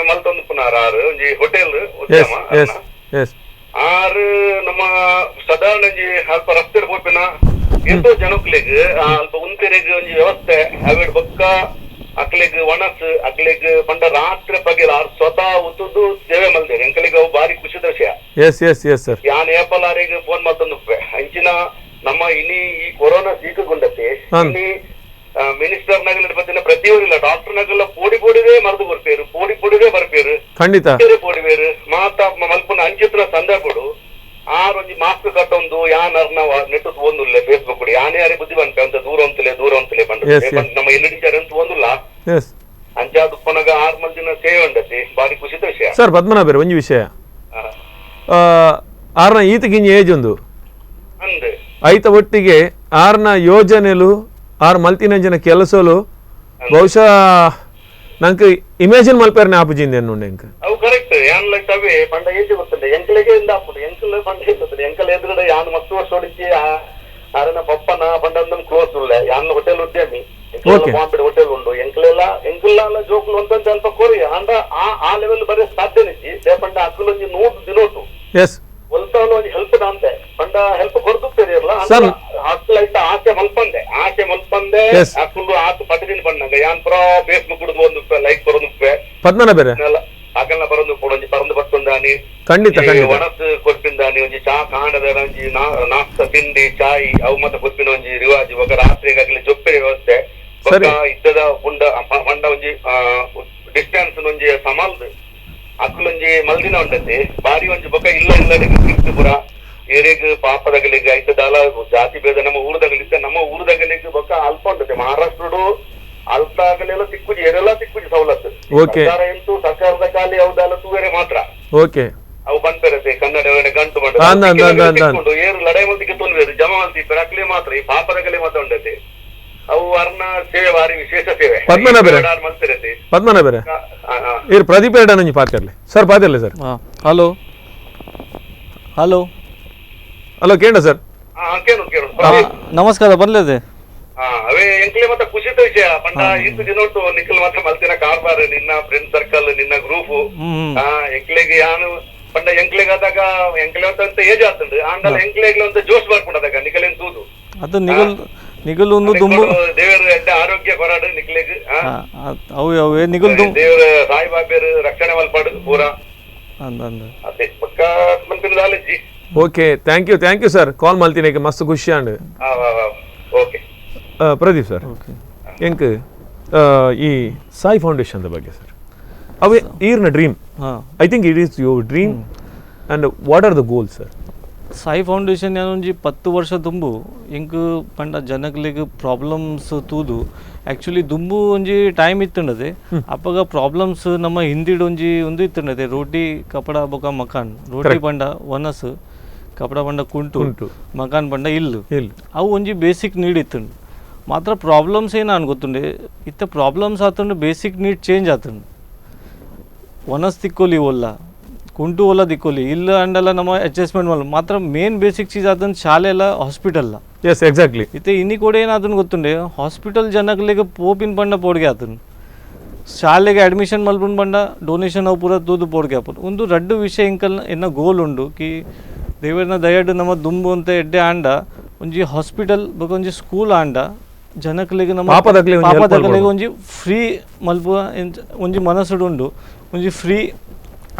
ಮಲ್ತೊಂದು ಪುನಾರ ಆರು ಒಂಜಿ ಹೋಟೆಲ್ ಉದ್ಯಮ ಎಸ್. ಆರು ನಮ್ಮ ಸಾಧಾರಣ ಒಂಜಿ ಅಲ್ಪ ರಸ್ತೆ ಪೋಪಿನ ಎಂತೋ ಜನಕ್ಲೆಗ್ ಅಲ್ಪ ಉಂತೆರೆಗ್ ಒಂಜಿ ವ್ಯವಸ್ಥೆ ಅವೆಡ್ ಬೊಕ್ಕ ಅಕ್ಲೆಗ್ ಒಣಸ್ ಅಕ್ಲೆಗ್ ಪಂಡ ರಾತ್ರಿ ಪಗೆಲ್ ಆರು ಸ್ವತಃ ಉತ್ತುದು ಸೇವೆ ಮಲ್ದೇರು ಎಂಕಲಿಗೆ ಅವು ಬಾರಿ ಖುಷಿದ ವಿಷಯ. S S yes sir. ಯಾನ್ ಏಪಲಾರಿಗೆ ಫೋನ್ ಮಲ್ತೊಂದು ಅಂಚಿನ ನಮ್ಮ ಇನಿ ಈ ಕೊರೋನಾ ಸೀಕುಂಡತೆ ಇನಿ ಮಿನಿಸ್ಟರ್ ನಗಲ ಬತ್ತಿನ ಪ್ರತಿಯೊರಿಲ್ಲ ಡಾಕ್ಟರ್ ನಗಲ ಪೋಡಿ ಪೋಡಿದೇ ಮರದು ಬರ್ಪೇರು ಪೋಡಿ ಪೋಡಿದೇ ಬರ್ಪೇರು ಖಂಡಿತ ಪೋಡಿಬೇರು ಮಾತ ಮಲ್ಪುನ ಅಂಚಿತ್ರ ಸಂದರ್ಭಡು ಆರ್ ಒಂಜಿ ಮಾಸ್ಕ್ ಕಟ್ಟೊಂದು ಯಾನ್ ಅರ್ನ ನೆಟ್ಟು ಒಂದುಲ್ಲೆ ಫೇಸ್ಬುಕ್ ಯಾನೇ ಯಾರೇ ಬುದ್ಧಿ ಬಂಪೆ ಅಂತ ದೂರ ಅಂತಲೇ ದೂರ ಅಂತಲೇ ಬಂದು ನಮ್ಮ ಎಲ್ಲಿ ಟೀಚರ್ ಅಂತ ಒಂದುಲ್ಲ ಅಂಚಾದ ಪುನಗ 6 ಮಲ್ದಿನ ಸೇವೆ ಉಂಡತಿ ಬಾರಿ ಖುಷಿದ ವಿಷಯ. ಸರ್ ಪದ್ಮನಾಭರ್ ಒಂಜಿ ವಿಷಯ ಆರ್ನ ಈತಗಿಂಜಿ ಏಜ್ ಒಂದು ಐತ ಒಟ್ಟಿಗೆ ಆರ್ನ ಯೋಜನೆಲು ಆರ್ ಮಲ್ತಿನಂಜಿನ ಕೆಲಸಲು ಬಹುಶಃ ನಂಗೆ ಇಮ್ಯಾಜಿನ್ ಮಲ್ಪೇರ್ನೆ ಆಪುಜಿಂದ ಎನ್ನುಂಡೆ ಎಂಕ್ ಅವು ಕರೆಕ್ಟ್ ಯಾನ್ ಲೈಕ್ ಅವೇ ಪಂಡ ಏಜ್ ಗೊತ್ತುಂಡೆ ಎಂಕಲೆಗೆ ಇಂದ ಆಪುಂಡು ಎಂಕಲ್ ಪಂಡ ಏಜ್ ಗೊತ್ತುಂಡೆ ಎಂಕಲ್ ಎದುರುಗಡೆ ಯಾನ್ ಮಸ್ತ್ ವರ್ಷ ಹೊಡಿಚಿ ಆರನ ಪಪ್ಪನ ಪಂಡ ನಮ್ ಕ್ಲೋಸ್ ಉಳ್ಳೆ ಯಾನ್ ಹೋಟೆಲ್ ಉದ್ಯಮಿ ಬಾಂಬೆ ಹೋಟೆಲ್ ಉಂಡು ಎಂಕಲೆಲ್ಲ ಎಂಕಲ್ಲ ಜೋಕುಲು ಒಂತಂತೆ ಅಲ್ಪ ಕೊರಿ ಅಂಡ ಆ ಲೆವೆಲ್ ಬರೀ ಸಾಧ್ಯ ನಿಜ್ಜಿ ಪಂಡ ಅಕ್ಕಲೊಂಜಿ 100 ದಿನೋಟು ಎಸ್ ಒಲ್ತಾವಲ ಒಂಜಿ ಹೆಲ್ಪ್ ದಾಂತೆ ಪಂಡ ಹೆಲ್ಪ್ ಕೊರ್ದುಪ್ಪೇರಿಯಲ್ಲ ಅಕ್ಕಲ ಐತ ಆಸೆ ಮಲ್ಪಂದೆ ಆಸೆ ಮಲ್ಪಂದೆ ಅಕ್ಕಲು ಆತು ಪಟ್ಟಿದಿನ ಪಣ್ಣಂಗ ಯಾನ್ ಪುರ ಫೇಸ್ಬುಕ್ ಒಂದು ಲೈಕ್ ಬರೋದು ಪದ್ಮನಾಭರೇ ಅಗಲ್ನ ಬರೋದು ಒಂಜಿ ಪರಂದು ಬತ್ತೊಂದಾನಿ ಖಂಡಿತ ಖಂಡಿತ ಒಣಸ್ ಕೊರ್ಪಿಂದಾನಿ ಒಂಜಿ ಚಾ ಕಾಂಡದ ಒಂಜಿ ನಾಸ್ತ ತಿಂಡಿ ಚಾಯ್ ಅವು ಮತ್ತೆ ಕೊರ್ಪಿನ ಒಂಜಿ ರಿವಾಜ್ ఒక ರಾತ್ರಿಗಾಗಲಿ ಜೊಪ್ಪೆ ವ್ಯವಸ್ಥೆ ಇದ್ದದ ಉಂಡ ಪಂಡ ಒಂಜಿ ಡಿಸ್ಟೆನ್ಸ್ ಒಂಜಿ ಸಮಾಲ್ದು ಅಕ್ಕಲೊಂಜಿ ಮಲ್ದಿನ ಉಂಡತಿ ಬಾರಿ ಒಂಜಿ ಬೊಕ್ಕ ಇಲ್ಲ ಇಲ್ಲ ಪುರ ಏರಿಗ್ ಪಾಪದಗಲಿಗೆ ಐತದಾಲ ಜಾತಿ ಭೇದ ನಮ್ಮ ಊರದಗಲಿದ್ದ ನಮ್ಮ ಊರದಗಲಿಗೆ ಬೊಕ್ಕ ಅಲ್ಪ ಉಂಡತೆ ಮಹಾರಾಷ್ಟ್ರಡು ಅಲ್ಪ ಆಗಲೆಲ್ಲ ತಿಕ್ಕುಜಿ ಏರೆಲ್ಲ ತಿಕ್ಕುಜಿ ಸವಲತ್ತು ಸರ್ಕಾರ ಎಂತೂ ಸರ್ಕಾರದ ಖಾಲಿ ಹೌದಲ್ಲ ತೂವೇರೆ ಮಾತ್ರ ಓಕೆ ಅವು ಬಂದ್ಪೆರತೆ ಕನ್ನಡ ಗಂಟು ಬಂಡ ಏರು ಲಡಾಯಿ ಮಲ್ತಿಗೆ ತೊಂದರೆ ಜಮಾ ಮಲ್ತಿ ಅಕ್ಲೆ ಮಾತ್ರ ಈ ಪಾಪದಗಲೆ ಮಾತ್ರ ಉಂಡತೆ ಅವು ಅರ್ನ ಸೇವೆ ಬಾರಿ ವಿಶೇಷ ಸೇವೆ. ಪದ್ಮನಾಭರೇ ಪದ್ಮನಾಭರೇ ಇರು ಪ್ರದೀಪ್ ಎರಡನ್ನೊಂಜಿ ಪಾತಿರ್ಲಿ ಸರ್ ಪಾತಿರ್ಲಿ sir. Hello hello hello ಕೇಂದ್ರ ಸರ್. ನಮಸ್ಕಾರ ಬರ್ಲಿದೆ. ಅವೇ ಎಂಕ್ಲೆ ಮತ್ತ ಖುಷಿತ ವಿಷಯ ಪಂಡ ಇತ್ತು ದಿನೊಟ್ಟು ನಿಖಲ್ ಮಾತ್ರ ಮಲ್ತಿನ ಕಾರ್ಬಾರ್ ನಿನ್ನ ಫ್ರೆಂಡ್ ಸರ್ಕಲ್ ನಿನ್ನ ಗ್ರೂಪ್ ಎಂಕ್ಲೆಗ್ ಯಾನು ಪಂಡ ಎಂಕ್ಲೆಗ್ ಆದಾಗ ಎಂಕ್ಲೆ ಅಂತ ಏಜ್ ಆತಂಡು ಆಂಡಲ ಎಂಕ್ಲೆಗ್ಲ ಅಂತ ಜೋಶ್ ಬರ್ಕೊಂಡದಾಗ ನಿಖಲೇನ್ ತೂದು ಅದು ನಿಗಲ್ ನಿಗಲ್ ಒಂದು ದುಂಬು ದೇವರು ಎಡ್ಡ ಆರೋಗ್ಯ ಕೊರಾಡು ನಿಖಲೆಗ್ ಅವು ಅವೇ ನಿಗಲ್ ದೇವರ ಸಾಯಿಬಾಬೆರು ರಕ್ಷಣೆ ಮಲ್ಪಾಡು ಪೂರಾ ಅಂದ ಅಂದ ಅದೇ ಪಕ್ಕ ಮನ್ಪಿನ ದಾಲಜ್ಜಿ. Okay, thank you, thank you sir. Call ಮಲ್ತಿನ ಮಸ್ತ್ ಖುಷಿ and. Okay Pradeep sir, ಎಂಕ್ ಈ ಸಾಯಿ ಫೌಂಡೇಶನ್ ಬಗ್ಗೆ ಸರ್, ಅವೇ ಈರ್ನ dream. I think it is your dream and what are the goals sir? Sai foundation ಒಂಜಿ 10 ವರ್ಷ ದುಂಬು ಎಂಕ್ ಪಂಡ ಜನಕ್ಲೆಗ್ ಪ್ರಾಬ್ಲಮ್ಸ್ ತೂದು ಆ್ಯಕ್ಚುಲಿ ದುಂಬು ಒಂಜಿ ಟೈಮ್ ಇತ್ತುಂಡದೆ ಅಪಗ ಪ್ರಾಬ್ಲಮ್ಸ್ ನಮ್ಮ ಹಿಂದಿಡ್ ಒಂಜಿ ಒಂದು ಇತ್ತುಂಡದೆ ರೋಟಿ ಕಪಡ ಬೊಕ ಮಕಾನ್. ರೋಟಿ ಪಂಡ ವನಸ್, ಕಪಡ ಪಂಡ ಕುಂಟು, ಮಕಾನ್ ಪಂಡ ಇಲ್ಲು, ಅವು ಒಂಜಿ ಬೇಸಿಕ್ ನೀಡ್ ಇತ್ತುಂಡು. ಮಾತ್ರ ಪ್ರಾಬ್ಲಮ್ಸ್ ಏನು ಅನ್ಗೊತ್ತುಂಡೆ ಇತ್ತ ಪ್ರಾಬ್ಲಮ್ಸ್ ಆತುಂಡು basic need change ಆತುಂಡು. ವನಸ್ ತಿಕ್ಕೊಲಿ ಒಲ್ಲ, ಕುಂಟು ಒಲ್ಲ ದಿಕ್ಕೊಲಿ ಇಲ್ಲ ಅಂಡಲ್ಲ ನಮ್ಮ ಅಡ್ಜಸ್ಟ್ಮೆಂಟ್ ಮಲ್ಲ ಮಾತ್ರ ಮೇನ್ ಬೇಸಿಕ್ ಚೀಸ್ ಆತಂದು ಶಾಲೆ ಎಲ್ಲ hospital. Yes exactly. ಇತ್ತೆ ಇನ್ನಿ ಕೂಡ ಏನಾತನ ಗೊತ್ತುಂಡೆ ಹಾಸ್ಪಿಟಲ್ ಜನಕ್ಲೆಗ್ ಪೋಪಿನ ಪಂಡ ಪೋಡ್ಗೆ ಆತನು, ಶಾಲೆಗೆ ಅಡ್ಮಿಷನ್ ಮಲ್ಪುನ್ ಪಂಡ ಡೊನೇಷನ್ ಅವು ಪೂರ ತೂದು ಪೋಡ್ಗೆ ಆಪುಂಡು. ಒಂದು ರಡ್ಡು ವಿಷಯ ಇಂಕಲ್ ಎನ್ನ ಗೋಲ್ ಉಂಡು ಕಿ ದೇವರನ ದಯಡ್ ನಮ್ಮ ದುಂಬು ಅಂತ ಎಡ್ಡೆ ಆಂಡ ಒಂಜಿ ಹಾಸ್ಪಿಟಲ್ ಬೊಕ ಒಂಜಿ ಸ್ಕೂಲ್ ಆಂಡ ಜನಕ್ಲೆಗ್ ನಮ್ಮ ಪಾಪದಕ್ಲೆಗ್ ಒಂಜಿ ಫ್ರೀ ಮಲ್ಪುವ ಒಂಜಿ ಮನಸ್ಸುಡು ಉಂಡು. ಒಂಜಿ ಫ್ರೀ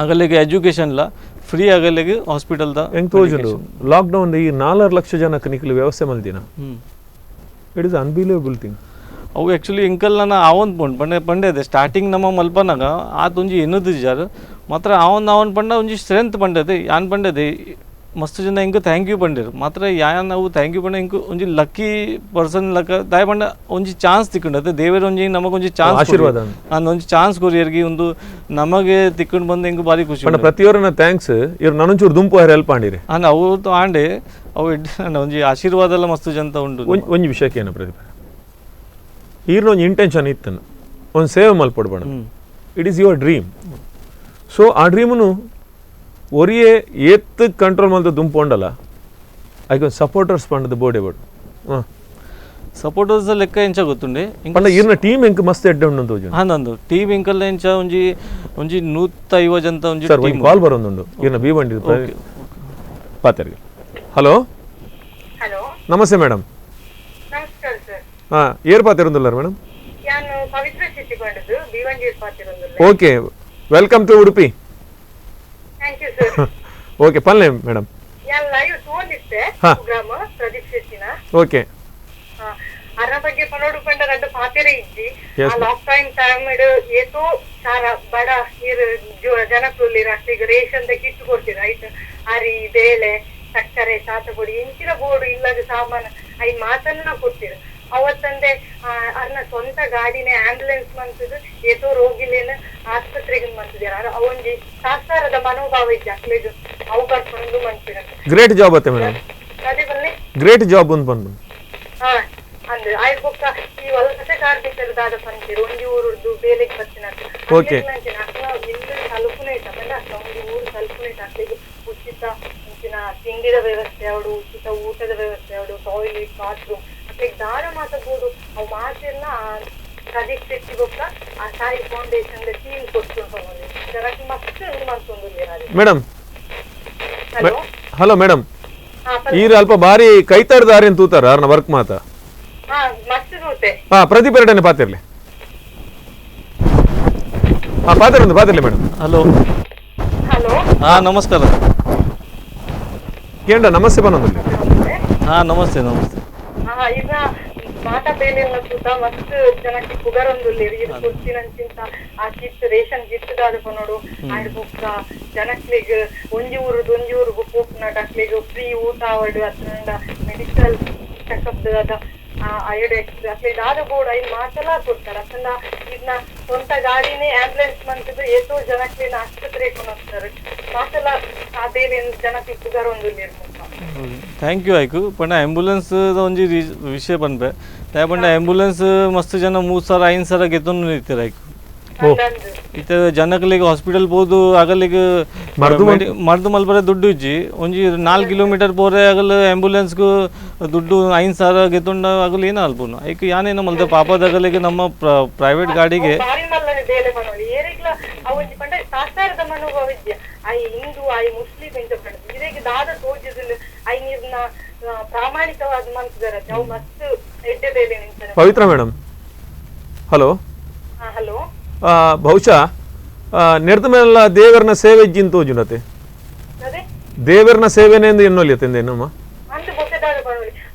ಅಗಲಿಗೆ ಎಜುಕೇಶನ್ಲ ಫ್ರೀ ಅಗಲಿಗೆ ಹಾಸ್ಪಿಟಲ್ the ಎಂಕ್ ತೋಜುಂಡು ಲಾಕ್ಡೌನ್ ಈ 4 ಲಕ್ಷ ಜನಕ್ಕೆ ನಿಖಲು ವ್ಯವಸ್ಥೆ ಮಲ್ದಿನ. It is unbelievable thing. ಅವು ಆ್ಯಕ್ಚುಲಿ ಎಂಕಲ್ ನನ್ನ ಆವೊಂದು ಪಂಡ್ ಪಂಡೆ ಪಂಡೆ ಅದೇ ಸ್ಟಾರ್ಟಿಂಗ್ ನಮ್ಮ ಮಲ್ಪನಾಗ ಆತ ಒಂಜಿ ಎನ್ನುದು ಜಾರು ಮಾತ್ರ ಆವೊಂದು ಆವನ್ ಪಂಡ ಒಂಜಿ ಸ್ಟ್ರೆಂತ್ ಪಂಡದೆ ಯಾನ್ ಪಂಡದೆ ಮಸ್ತ್ ಜನ ಎಂಕ್ thank you ಪಂಡೇರು. ಮಾತ್ರ ಯಾನ್ ಅವು thank you ಪಂಡ ಎಂಕ್ ಒಂಜಿ ಲಕ್ಕಿ ಪರ್ಸನ್ ಲಕ್ಕ ದಾಯ ಪಂಡ ಒಂಜಿ ಚಾನ್ಸ್ ತಿಕ್ಕೊಂಡದೆ ದೇವರು ಒಂಜಿ ನಮಗೊಂಜಿ ಚಾನ್ಸ್ ಆಶೀರ್ವಾದ ಒಂಜಿ ಚಾನ್ಸ್ ಕೊರಿಯರ್ಗೆ ಒಂದು ನಮಗೆ ತಿಕ್ಕೊಂಡು ಬಂದು ಎಂಕ್ ಭಾರಿ ಖುಷಿ. ಪಂಡ ಪ್ರತಿಯೊರನ thanks ಇವ್ರು ನನೊಂಚೂರು ದುಂಪು ಹೆಲ್ಪ್ ಆಂಡಿರಿ ಅಂದ್ ಅವು ಆಂಡೆ ಅವು ಒಂಜಿ ಆಶೀರ್ವಾದ ಎಲ್ಲ ಮಸ್ತ್ ಜನ ಉಂಡು. ಒಂಜಿ ವಿಷಯಕ್ಕೆ ಏನು ಪ್ರದೀಪ್ ಈರ್ನ ಒಂಜಿ ಇಂಟೆನ್ಷನ್ ಇತ್ತನು ಒಂದು ಸೇವೆ ಮಲ್ಪೊಡು ಪಂಡ it is your dream. So ಆ ಡ್ರೀಮ್ನು ಒರಿಯೇ ಏತ್ ಕಂಟ್ರೋಲ್ ಮಲ್ತ ದುಂಪು ಉಂಡಲ್ಲ ಐಕೊಂದು ಸಪೋರ್ಟರ್ಸ್ ಪಂಡದ ಬೋಡೆ ಬೋಡು. ಸಪೋರ್ಟರ್ಸ್ ಲೆಕ್ಕ ಎಂಚ ಗೊತ್ತುಂಡೆ ಪಂಡ ಈರ್ನ ಟೀಮ್ ಎಂಕ್ ಮಸ್ತ್ ಎಡ್ಡೆ ಉಂಡು ತೋಜು. ಹಾಂ ಟೀಮ್ ಎಂಕಲ್ಲ ಎಂಚ ಒಂಜಿ ಒಂಜಿ 150 ಜನ ಒಂಜಿ ಸರ್ ಒಂಜಿ ಕಾಲ್ ಬರೋದುಂಡು ಈರ್ನ ಬಿ ಬಂಡಿ ಪಾತೆರ್ಗೆ. ಹಲೋ ಹಲೋ ನಮಸ್ತೆ ಮೇಡಮ್. ನಮಸ್ಕಾರ ಸರ್. ಹಾಂ ಏರ್ ಪಾತಿರುಂದುಲ್ಲಾರ ಮೇಡಮ್? ನಾನು ಪವಿತ್ರ ಶೆಟ್ಟಿ ಪಂಡದು ಭಿವಂಡಿ ಪಾತಿರುಂದುಲ್ಲ. Okay, welcome to Udupi. Thank you sir. Okay ಪಲ್ಲೆ ಮೇಡಮ್. ಯಾನ್ ಲೈವ್ ತೋಂದಿತ್ತೆ ಪ್ರೋಗ್ರಾಮ್ ಪ್ರದೀಪ್ ಶೆಟ್ಟಿನ. ಓಕೆ ಅರ ಬಗ್ಗೆ ಪನೋಡು ಪಂಡ ರಡ್ಡು ಪಾತೆರೆ ಇಜ್ಜಿ ಆ lock down time ಏತೋ ಸಾರ ಬಡ ನೀರು ಜನಕುಲಿರ ಅಷ್ಟಿಗೆ ರೇಷನ್ the Kittu ಕೊಡ್ತೀರ ಆಯ್ತು ಅರಿ ಬೇಳೆ ಸಕ್ಕರೆ ಸಾತ ಪೊಡಿ ಇಂಚಿನ ಬೋರ್ಡು ಇಲ್ಲದ ಸಾಮಾನು I ಮಾತನ್ನ ಕೊಡ್ತೀರ. ಅವತ್ತಂದೆ ಅರ್ನ ಸ್ವಂತ ಗಾಡಿನೇ ಆಂಬ್ಯುಲೆನ್ಸ್ ಮಂತದ್ದು ಏತೋ ರೋಗಿಲೇನ ಆಸ್ಪತ್ರೆಗೆ ಮಂತಿದಾರ ಅವೊಂಜಿ ಸಾಸಾರದ ಮನೋಭಾವ ಇಜ್ಜಿ ಅಕ್ಲೆಗ್ ಅವು ಬರ್ಕೊಂಡು ಮನ್ಪಿನ ಗ್ರೇಟ್ ಜಾಬ್ ಅತ್ತೆ ಮೇಡಮ್. ಅದೇ ಬನ್ನಿ ಗ್ರೇಟ್ ಜಾಬ್ ಅಂತ ಬಂದು ಹಾ ಅಂದ್ರೆ ಆಯ್ ಬೊಕ್ಕ ಈ ವಲಸೆ ಕಾರ್ಮಿಕರು ದಾದ ಪಂತೀರು ಒಂಜಿ ಊರುರ್ದು ಬೇಲೆಗ್ ಬತ್ತಿನ ಓಕೆ ಇಲ್ಲು ತಲುಪುನ ಇಟ್ಟ ಪಂಡ ಅಕ್ಕ ಒಂಜಿ ಊರು ತಲುಪುನ ಇಟ್ಟ ಅಕ್ಲೆಗ್ ಉಚಿತ ಇಂಚಿನ ತಿಂಡಿದ ವ್ಯವಸ್ಥೆ ಅವಡು ಉಚಿತ ಊಟದ ವ್ಯವಸ್ಥೆ ಅವಡು ಟಾಯ್ಲೆಟ್ ಬಾತ್ರೂಮ್ ಅಕ್ಲೆಗ್ ದಾನ ಮಾತ ಬೋಡು ಅವು ಮಾತೆಲ್ಲ ಪ್ರದೀಪ್ ಶೆಟ್ಟಿ ಬೊಕ್ಕ ಆ ಸಾಯಿ ಫೌಂಡೇಶನ್ ಟೀಮ್ ಕೊಡ್ತು ಜನಕ್ಕೆ ಮಸ್ತ್ ಮನ್ಸೊಂದು. Madam hello hello madam, ಈರ್ ಅಲ್ಪ ಬಾರಿ ಕೈತಾರ ತೂತಾರ ಅರ್ನ ವರ್ಕ್ ಮಾತ. ಹಾ ಪ್ರದೀಪ್ ಎರಡನೇ ಪಾತಿರ್ಲಿ. ಹಾ ಪಾತಿರಂದು ಪಾತಿರ್ಲಿ madam. Hello hello ಹಾ ನಮಸ್ಕಾರ. ಕೇಂದ್ರ ನಮಸ್ತೆ ಬನ್ನೊಂದು. ಹಾ ನಮಸ್ತೆ ನಮಸ್ತೆ. ಈಗ ಮಾತಾ ಬೇಲೆಲ್ಲ ತೂತ ಮಸ್ತ್ ಜನಕ್ಕೆ ಪುಗರೊಂದುಲ್ಲೆರ್ ಇರ್ ಕೊರ್ತಿನಂಚಿಂತ ಆ kit ration kit ದಾದ ಪನೊಡು ಆಯ್ಡ್ ಬೊಕ್ಕ ಜನಕ್ಲೆಗ್ ಒಂಜಿ ಊರುದು ಒಂಜಿ ಊರುಗು ಪೋಪುನಟ ಅಕ್ಲೆಗ್ ಫ್ರೀ ಊಟ ಆವಡ್ ಅತ್ತ್ಂಡ ಮೆಡಿಕಲ್ ಚೆಕಪ್ ದಾದ ಅಯೋಡೆಕ್ಸ್ ಅಕ್ಲೆಗ್ ದಾದ ಬೋಡು ಐನ್ ಮಾತೆಲ ಕೊಡ್ತಾರೆ. ಅತ್ತ್ಂಡ ಇರ್ನ ಸ್ವಂತ ಗಾಡಿನೇ ಆಂಬ್ಯುಲೆನ್ಸ್ ಮಂತುದು ಏತೋ ಜನಕ್ಲೆನ ಆಸ್ಪತ್ರೆಗ್ ಕೊನೊತ್ತಾರೆ ಮಾತೆಲ ಆ ಬೇಲೆನ್ ಜನಕ್ಲೆಗ್ ಪುಗರೊಂದುಲ್ಲೆರ್ ಮುಲ್ಪ. Thank you ಆಯ್ಕು. ಪಂಡ ಆಂಬ್ಯುಲೆನ್ಸ್ ಒಂಜಿ ವಿಷಯ ಪನ್ಪೆ ದಾಯೆ ಪಂಡ ಆಂಬ್ಯುಲೆನ್ಸ್ ಮಸ್ತ್ ಜನ 3 ಸಾವಿರ 5 ಸಾವಿರ ಗೆತ್ತೊಂದು ಇತ್ತೆರ್ ಆಯ್ಕು. ಇತ್ತೆ ಜನಗಳಿಗೆ ಹಾಸ್ಪಿಟಲ್ ಪೋದು ಅಗಲಿಗೆ ಮರ್ದು ಮಲ್ಪರೆ ದುಡ್ಡು ಇಜ್ಜಿ ಒಂಜಿ 4 ಕಿಲೋಮೀಟರ್ ಪೋರೆ ಅಗಲ ಆಂಬ್ಯುಲೆನ್ಸ್ಗೂ ದುಡ್ಡು 5,000 ಗೆತ್ತುಂಡ ಅಗಲ ಏನು ಅಲ್ಪುನು ಐಕ್ ಯಾನೇನು ಮಲ್ತೆ ಪಾಪದ ಅಗಲಿಗೆ ನಮ್ಮ ಪ್ರೈವೇಟ್ ಗಾಡಿಗೆ ಪವಿತ್ರ madam hello hello ಬಹುಶಃ ನೆಡ್ದ ಮೇಲೆಲ್ಲ ದೇವರನ ಸೇವೆ ಇಜ್ಜಿನ್ ತೋಜುನತೆ ದೇವರನ ಸೇವೆನೆ ಎಂದು ಎನ್ನೊಲಿಯತ್ತೆ ನಮ್ಮ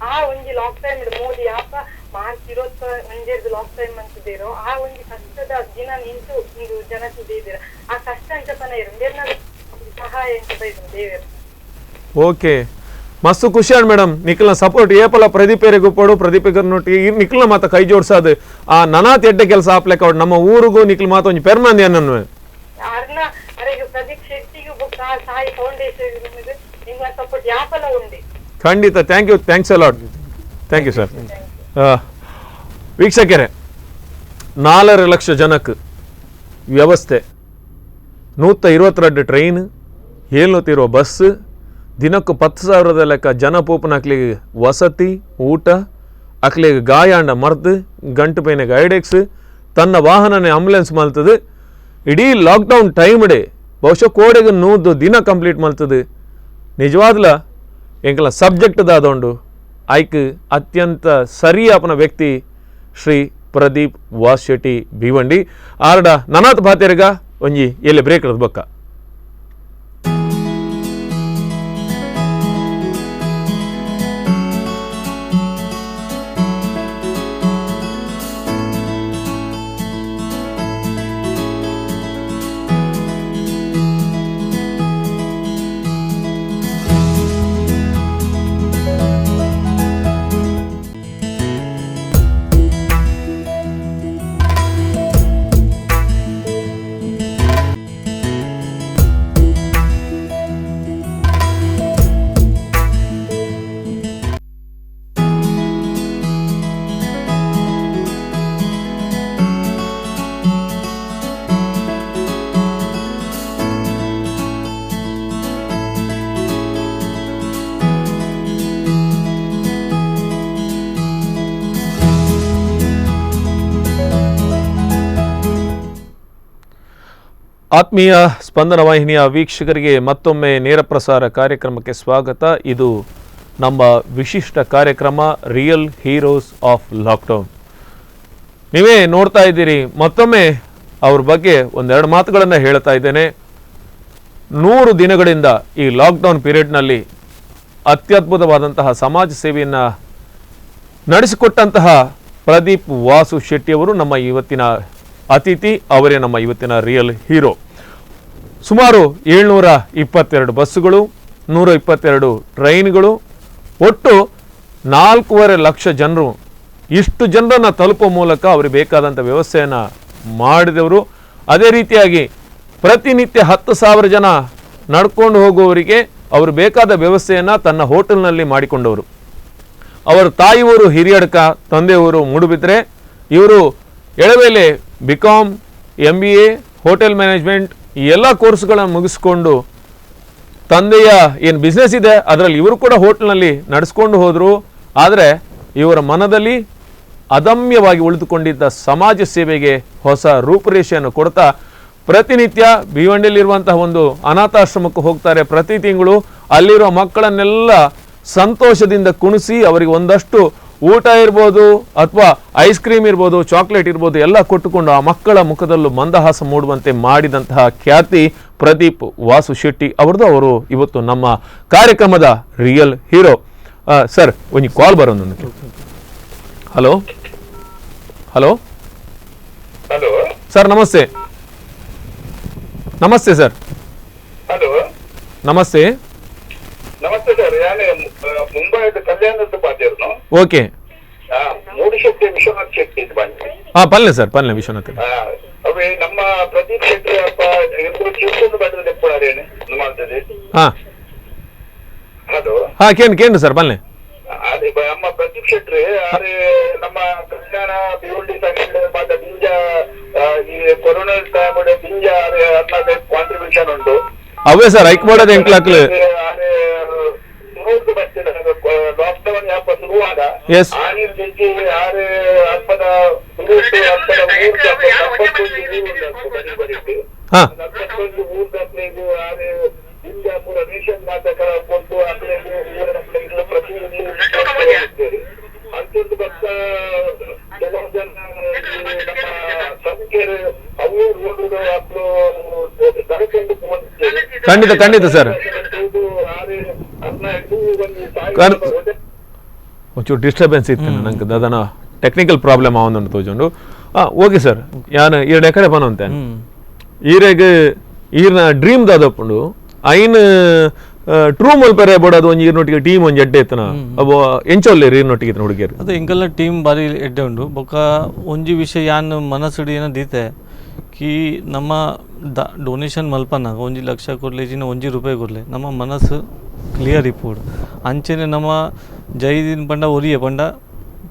ಆ ಒಂಜಿ ಲಾಕ್ ಟೈಮ್ ಮೋದಿ ಆಪ ಮಾರ್ಚ್ 21 ಲಾಕ್ ಟೈಮ್ ಅಂತಿದ್ದೀರೋ ಆ ಒಂಜಿ ಕಷ್ಟದ ದಿನ ನಿಂತು ಒಂದು ಜನತೆ ಇದ್ದೀರ ಆ ಕಷ್ಟ ಅಂಚಪನ ಇರು ಸಹಾಯ ಅಂತ ದೇವರು. ಓಕೆ ಮಸ್ತ್ ಖುಷಿ ಆಂಡ್ ಮೇಡಮ್ ನಿಖಲ್ನ ಸಪೋರ್ಟ್ ಏಪಲ ಪ್ರದೀಪೇರೆಗೂ ಪಡು ಪ್ರದೀಪೇಗರ್ನೊಟ್ಟಿಗೆ ಈ ನಿಖಲ್ನ ಮಾತ ಕೈ ಜೋಡ್ಸಾದು ಆ ನನಾತ್ ಎಡ್ಡೆ ಕೆಲಸ ಆಪ್ಲೆಕ್ ಅವ್ರು ನಮ್ಮ ಊರಿಗೂ ನಿಖಲ್ ಮಾತ ಒಂಜಿ ಪೆರ್ಮಂದಿ ಅನ್ನನ್ನು ಪ್ರದೀಪ್ ಶೆಟ್ಟಿಗೂ ಸಾಯಿ ಫೌಂಡೇಶನ್ ನಿಮ್ಮ ಸಪೋರ್ಟ್ ಯಾಪಲ ಉಂಡೆ. ಖಂಡಿತ thank you, thanks a lot, thank you sir. ವೀಕ್ಷಕರೇ, 4.5 ಲಕ್ಷ ಜನಕ್ಕೆ ವ್ಯವಸ್ಥೆ, 122 ಟ್ರೈನ್, 720 ಬಸ್, ದಿನಕ್ಕೂ 10,000 ಲೆಕ್ಕ ಜನ ಪೋಪನ ಅಕ್ಲಿಗೆ ವಸತಿ ಊಟ, ಅಕ್ಲಿಗೆ ಗಾಯಾಂಡ ಮರ್ದು, ಗಂಟು ಪೈನೆಗೆ ಐಡೆಕ್ಸ್, ತನ್ನ ವಾಹನನೇ ಆಂಬ್ಯುಲೆನ್ಸ್ ಮಲ್ತದೆ. ಇಡೀ ಲಾಕ್ಡೌನ್ ಟೈಮ್ಡೆ ಬಹುಶಃ ಕೋಡೆಗೆ 100 ದಿನ ಕಂಪ್ಲೀಟ್ ಮಲ್ತದೆ. ನಿಜವಾದ್ಲ ಎಂಕಲ ಸಬ್ಜೆಕ್ಟ್ ದಾದೊಂಡು ಐಕ್ ಅತ್ಯಂತ ಸರಿಯಾಪನ ವ್ಯಕ್ತಿ ಶ್ರೀ ಪ್ರದೀಪ್ ವಾಸ್ ಶೆಟ್ಟಿ ಭೀವಂಡಿ. ಆರ್ಡ ನನಾತ್ ಭಾತೆರ್ಗ ಒಂಜಿ ಎಲ್ಲಿ ಬ್ರೇಕ್ ಬಕ್ಕ. ಆತ್ಮೀಯ ಸ್ಪಂದನ ವಾಹಿನಿಯ ವೀಕ್ಷಕರಿಗೆ ಮತ್ತೊಮ್ಮೆ ನೇರ ಪ್ರಸಾರ ಕಾರ್ಯಕ್ರಮಕ್ಕೆ ಸ್ವಾಗತ. ಇದು ನಮ್ಮ ವಿಶಿಷ್ಟ ಕಾರ್ಯಕ್ರಮ real heroes of lockdown. ನೀವೇ ನೋಡ್ತಾ ಇದ್ದೀರಿ. ಮತ್ತೊಮ್ಮೆ ಅವ್ರ ಬಗ್ಗೆ ಒಂದೆರಡು ಮಾತುಗಳನ್ನು ಹೇಳ್ತಾ ಇದ್ದೇನೆ. 100 ದಿನಗಳಿಂದ ಈ ಲಾಕ್ಡೌನ್ ಪೀರಿಯಡ್ನಲ್ಲಿ ಅತ್ಯದ್ಭುತವಾದಂತಹ ಸಮಾಜ ಸೇವೆಯನ್ನು ನಡೆಸಿಕೊಟ್ಟಂತಹ ಪ್ರದೀಪ್ ವಾಸು ಶೆಟ್ಟಿಯವರು ನಮ್ಮ ಇವತ್ತಿನ ಅತಿಥಿ. ಅವರೇ ನಮ್ಮ ಇವತ್ತಿನ ರಿಯಲ್ ಹೀರೋ. ಸುಮಾರು 722 ಬಸ್ಸುಗಳು, 122 ಟ್ರೈನ್ಗಳು, ಒಟ್ಟು 4.5 ಲಕ್ಷ ಜನರು, ಇಷ್ಟು ಜನರನ್ನು ತಲುಪುವ ಮೂಲಕ ಅವ್ರಿಗೆ ಬೇಕಾದಂಥ ವ್ಯವಸ್ಥೆಯನ್ನು ಮಾಡಿದವರು. ಅದೇ ರೀತಿಯಾಗಿ ಪ್ರತಿನಿತ್ಯ 10,000 ಜನ ನಡ್ಕೊಂಡು ಹೋಗುವವರಿಗೆ ಅವರು ಬೇಕಾದ ವ್ಯವಸ್ಥೆಯನ್ನು ತನ್ನ ಹೋಟೆಲ್ನಲ್ಲಿ ಮಾಡಿಕೊಂಡವರು. ಅವರ ತಾಯಿಯವರು ಹಿರಿಯಡ್ಕ, ತಂದೆಯವರು ಮೂಡುಬಿದ್ರೆ. ಇವರು ಎಳವೇಲೆ BCom, MBA, hotel management ಈ ಎಲ್ಲ ಕೋರ್ಸ್ಗಳನ್ನು ಮುಗಿಸ್ಕೊಂಡು ತಂದೆಯ ಏನು ಬಿಸ್ನೆಸ್ ಇದೆ ಅದರಲ್ಲಿ ಇವರು ಕೂಡ ಹೋಟೆಲ್ನಲ್ಲಿ ನಡೆಸ್ಕೊಂಡು ಹೋದರು. ಆದರೆ ಇವರ ಮನದಲ್ಲಿ ಅದಮ್ಯವಾಗಿ ಉಳಿದುಕೊಂಡಿದ್ದ ಸಮಾಜ ಸೇವೆಗೆ ಹೊಸ ರೂಪುರೇಷೆಯನ್ನು ಕೊಡ್ತಾ ಪ್ರತಿನಿತ್ಯ ಭಿವಂಡಿಯಲ್ಲಿರುವಂತಹ ಒಂದು ಅನಾಥಾಶ್ರಮಕ್ಕೆ ಹೋಗ್ತಾರೆ. ಪ್ರತಿ ತಿಂಗಳು ಅಲ್ಲಿರುವ ಮಕ್ಕಳನ್ನೆಲ್ಲ ಸಂತೋಷದಿಂದ ಕುಣಿಸಿ ಅವರಿಗೆ ಒಂದಷ್ಟು ಊಟ ಇರ್ಬೋದು ಅಥವಾ ಐಸ್ ಕ್ರೀಮ್ ಇರ್ಬೋದು, ಚಾಕ್ಲೇಟ್ ಇರ್ಬೋದು ಎಲ್ಲ ಕೊಟ್ಟುಕೊಂಡು ಆ ಮಕ್ಕಳ ಮುಖದಲ್ಲೂ ಮಂದಹಾಸ ಮೂಡುವಂತೆ ಮಾಡಿದಂತಹ ಖ್ಯಾತಿ ಪ್ರದೀಪ್ ವಾಸು ಶೆಟ್ಟಿ ಅವರದು. ಅವರು ಇವತ್ತು ನಮ್ಮ ಕಾರ್ಯಕ್ರಮದ real hero. Sir, ಒಂದು ಕಾಲ್ ಬರೋದು ನನಗೆ. Hello hello hello sir, namaste. Namaste sir. Hello, namaste. Namaste sir, ನಾನು ಮುಂಬೈದ ಕಲ್ಯಾಣದ ಪಾತಿರ್ನು. ಓಕೆ. ಮೂಡಿಶೆಟ್ಟಿ ವಿಶ್ವನಾಥ್ ಶೆಟ್ಟಿ ಬನ್ನಿ. ಹಾ, ಪಲ್ಲೆ ಸರ್, ಪಲ್ಲೆ ವಿಶ್ವನಾಥ್. ಅವೇ ನಮ್ಮ ಪ್ರದೀಪ್ ಶೆಟ್ಟಿ ಅಪ್ಪ ಎಂಬುದು ಚಿಕ್ಕೊಂದು ಬಣ್ಣದ ನೆಪ್ಪುಡಾರೇನೆ ಮಾಡ್ತದೆ. ಹಾ ಹಲೋ. ಹಾ, ಕೇನ್ ಕೇನ್ ಸರ್, ಪಲ್ಲೆ. ಅದೇ ನಮ್ಮ ಪ್ರದೀಪ್ ಶೆಟ್ಟಿ ಅದೇ ನಮ್ಮ ಕಲ್ಯಾಣ ಭಿವಂಡಿ ಸಂಘ ಮಾತ ದಿಂಜ ಈ ಕೊರೋನಾ ಟೈಮ್ ದಿಂಜ ಕಾಂಟ್ರಿಬ್ಯೂಷನ್ ಉಂಟು. ಅವೇ ಸರ್ ಐಕ್ ಮಾಡೋದು ಎಂಕ್ಲಾಕ್ಲು ಲಾಕ್ಡೌನ್ ಯಾಪ ಶುರುವಾಗ ಆರು ಅಲ್ಪದ ರೇಷನ್ ಕೊಟ್ಟು ಪ್ರತಿ ಅಂತ್ಯಂತ ಭಕ್ತ ಕೆಲವು ಜನ ನಮ್ಮ ಸಂಖ್ಯೆ ಅವು ರೋಡ್ ಖಂಡಿತ ಖಂಡಿತ ಸರ್. ಒಂಚೂರು ಡಿಸ್ಟರ್ಬೆನ್ಸ್ ಇತ್ತು ನಂಗೆ ದಾದನ ಟೆಕ್ನಿಕಲ್ ಪ್ರಾಬ್ಲಮ್ ಆವೊಂದುಂಡು ತೋಜುಂಡು. ಓಕೆ ಸರ್, ಯಾನ್ ಈರಡ್ ಎಕಡೆ ಪನೊಂತೆ ಈರೆಗ್ ಈರ್ನ ಡ್ರೀಮ್ ದಾದಪ್ಪುಂಡು ಐನ್ ಟ್ರೂ ಮಲ್ಪೆರೆ ಬೋಡದು ಒಂಜಿ ಈರ್ನೊಟ್ಟಿಗೆ ಟೀಮ್ ಒಂಜಿ ಎಡ್ಡೆ ಇತ್ತನ ಅಬ್ಬೋ ಎಂಚೊಲ್ಲೇರು ಈರ್ನೊಟ್ಟಿಗೆ ಇತ್ತನ ಹುಡುಗಿಯರು? ಅದು ಎಂಕಲ್ನ ಟೀಮ್ ಬಾರಿ ಎಡ್ಡೆ ಉಂಡು. ಬೊಕ್ಕ ಒಂಜಿ ವಿಷಯ ಯಾನ್ ಮನಸ್ಸುಡು ಏನ ದೀತೆ ಕಿ ನಮ್ಮ ಡೊನೇಷನ್ ಮಲ್ಪನಾಗ 1 ಲಕ್ಷ ಕೊರ್ಲೆ ಜಿನ 1 ರೂಪಾಯಿ ಕೊರ್ಲೆ ನಮ್ಮ ಮನಸ್ಸು ಕ್ಲಿಯರ್ ಇಪ್ಪೋಡು. ಅಂಚೆನೆ ನಮ್ಮ ಜೈದಿನ ಪಂಡ ಒರಿಯೆ ಪಂಡ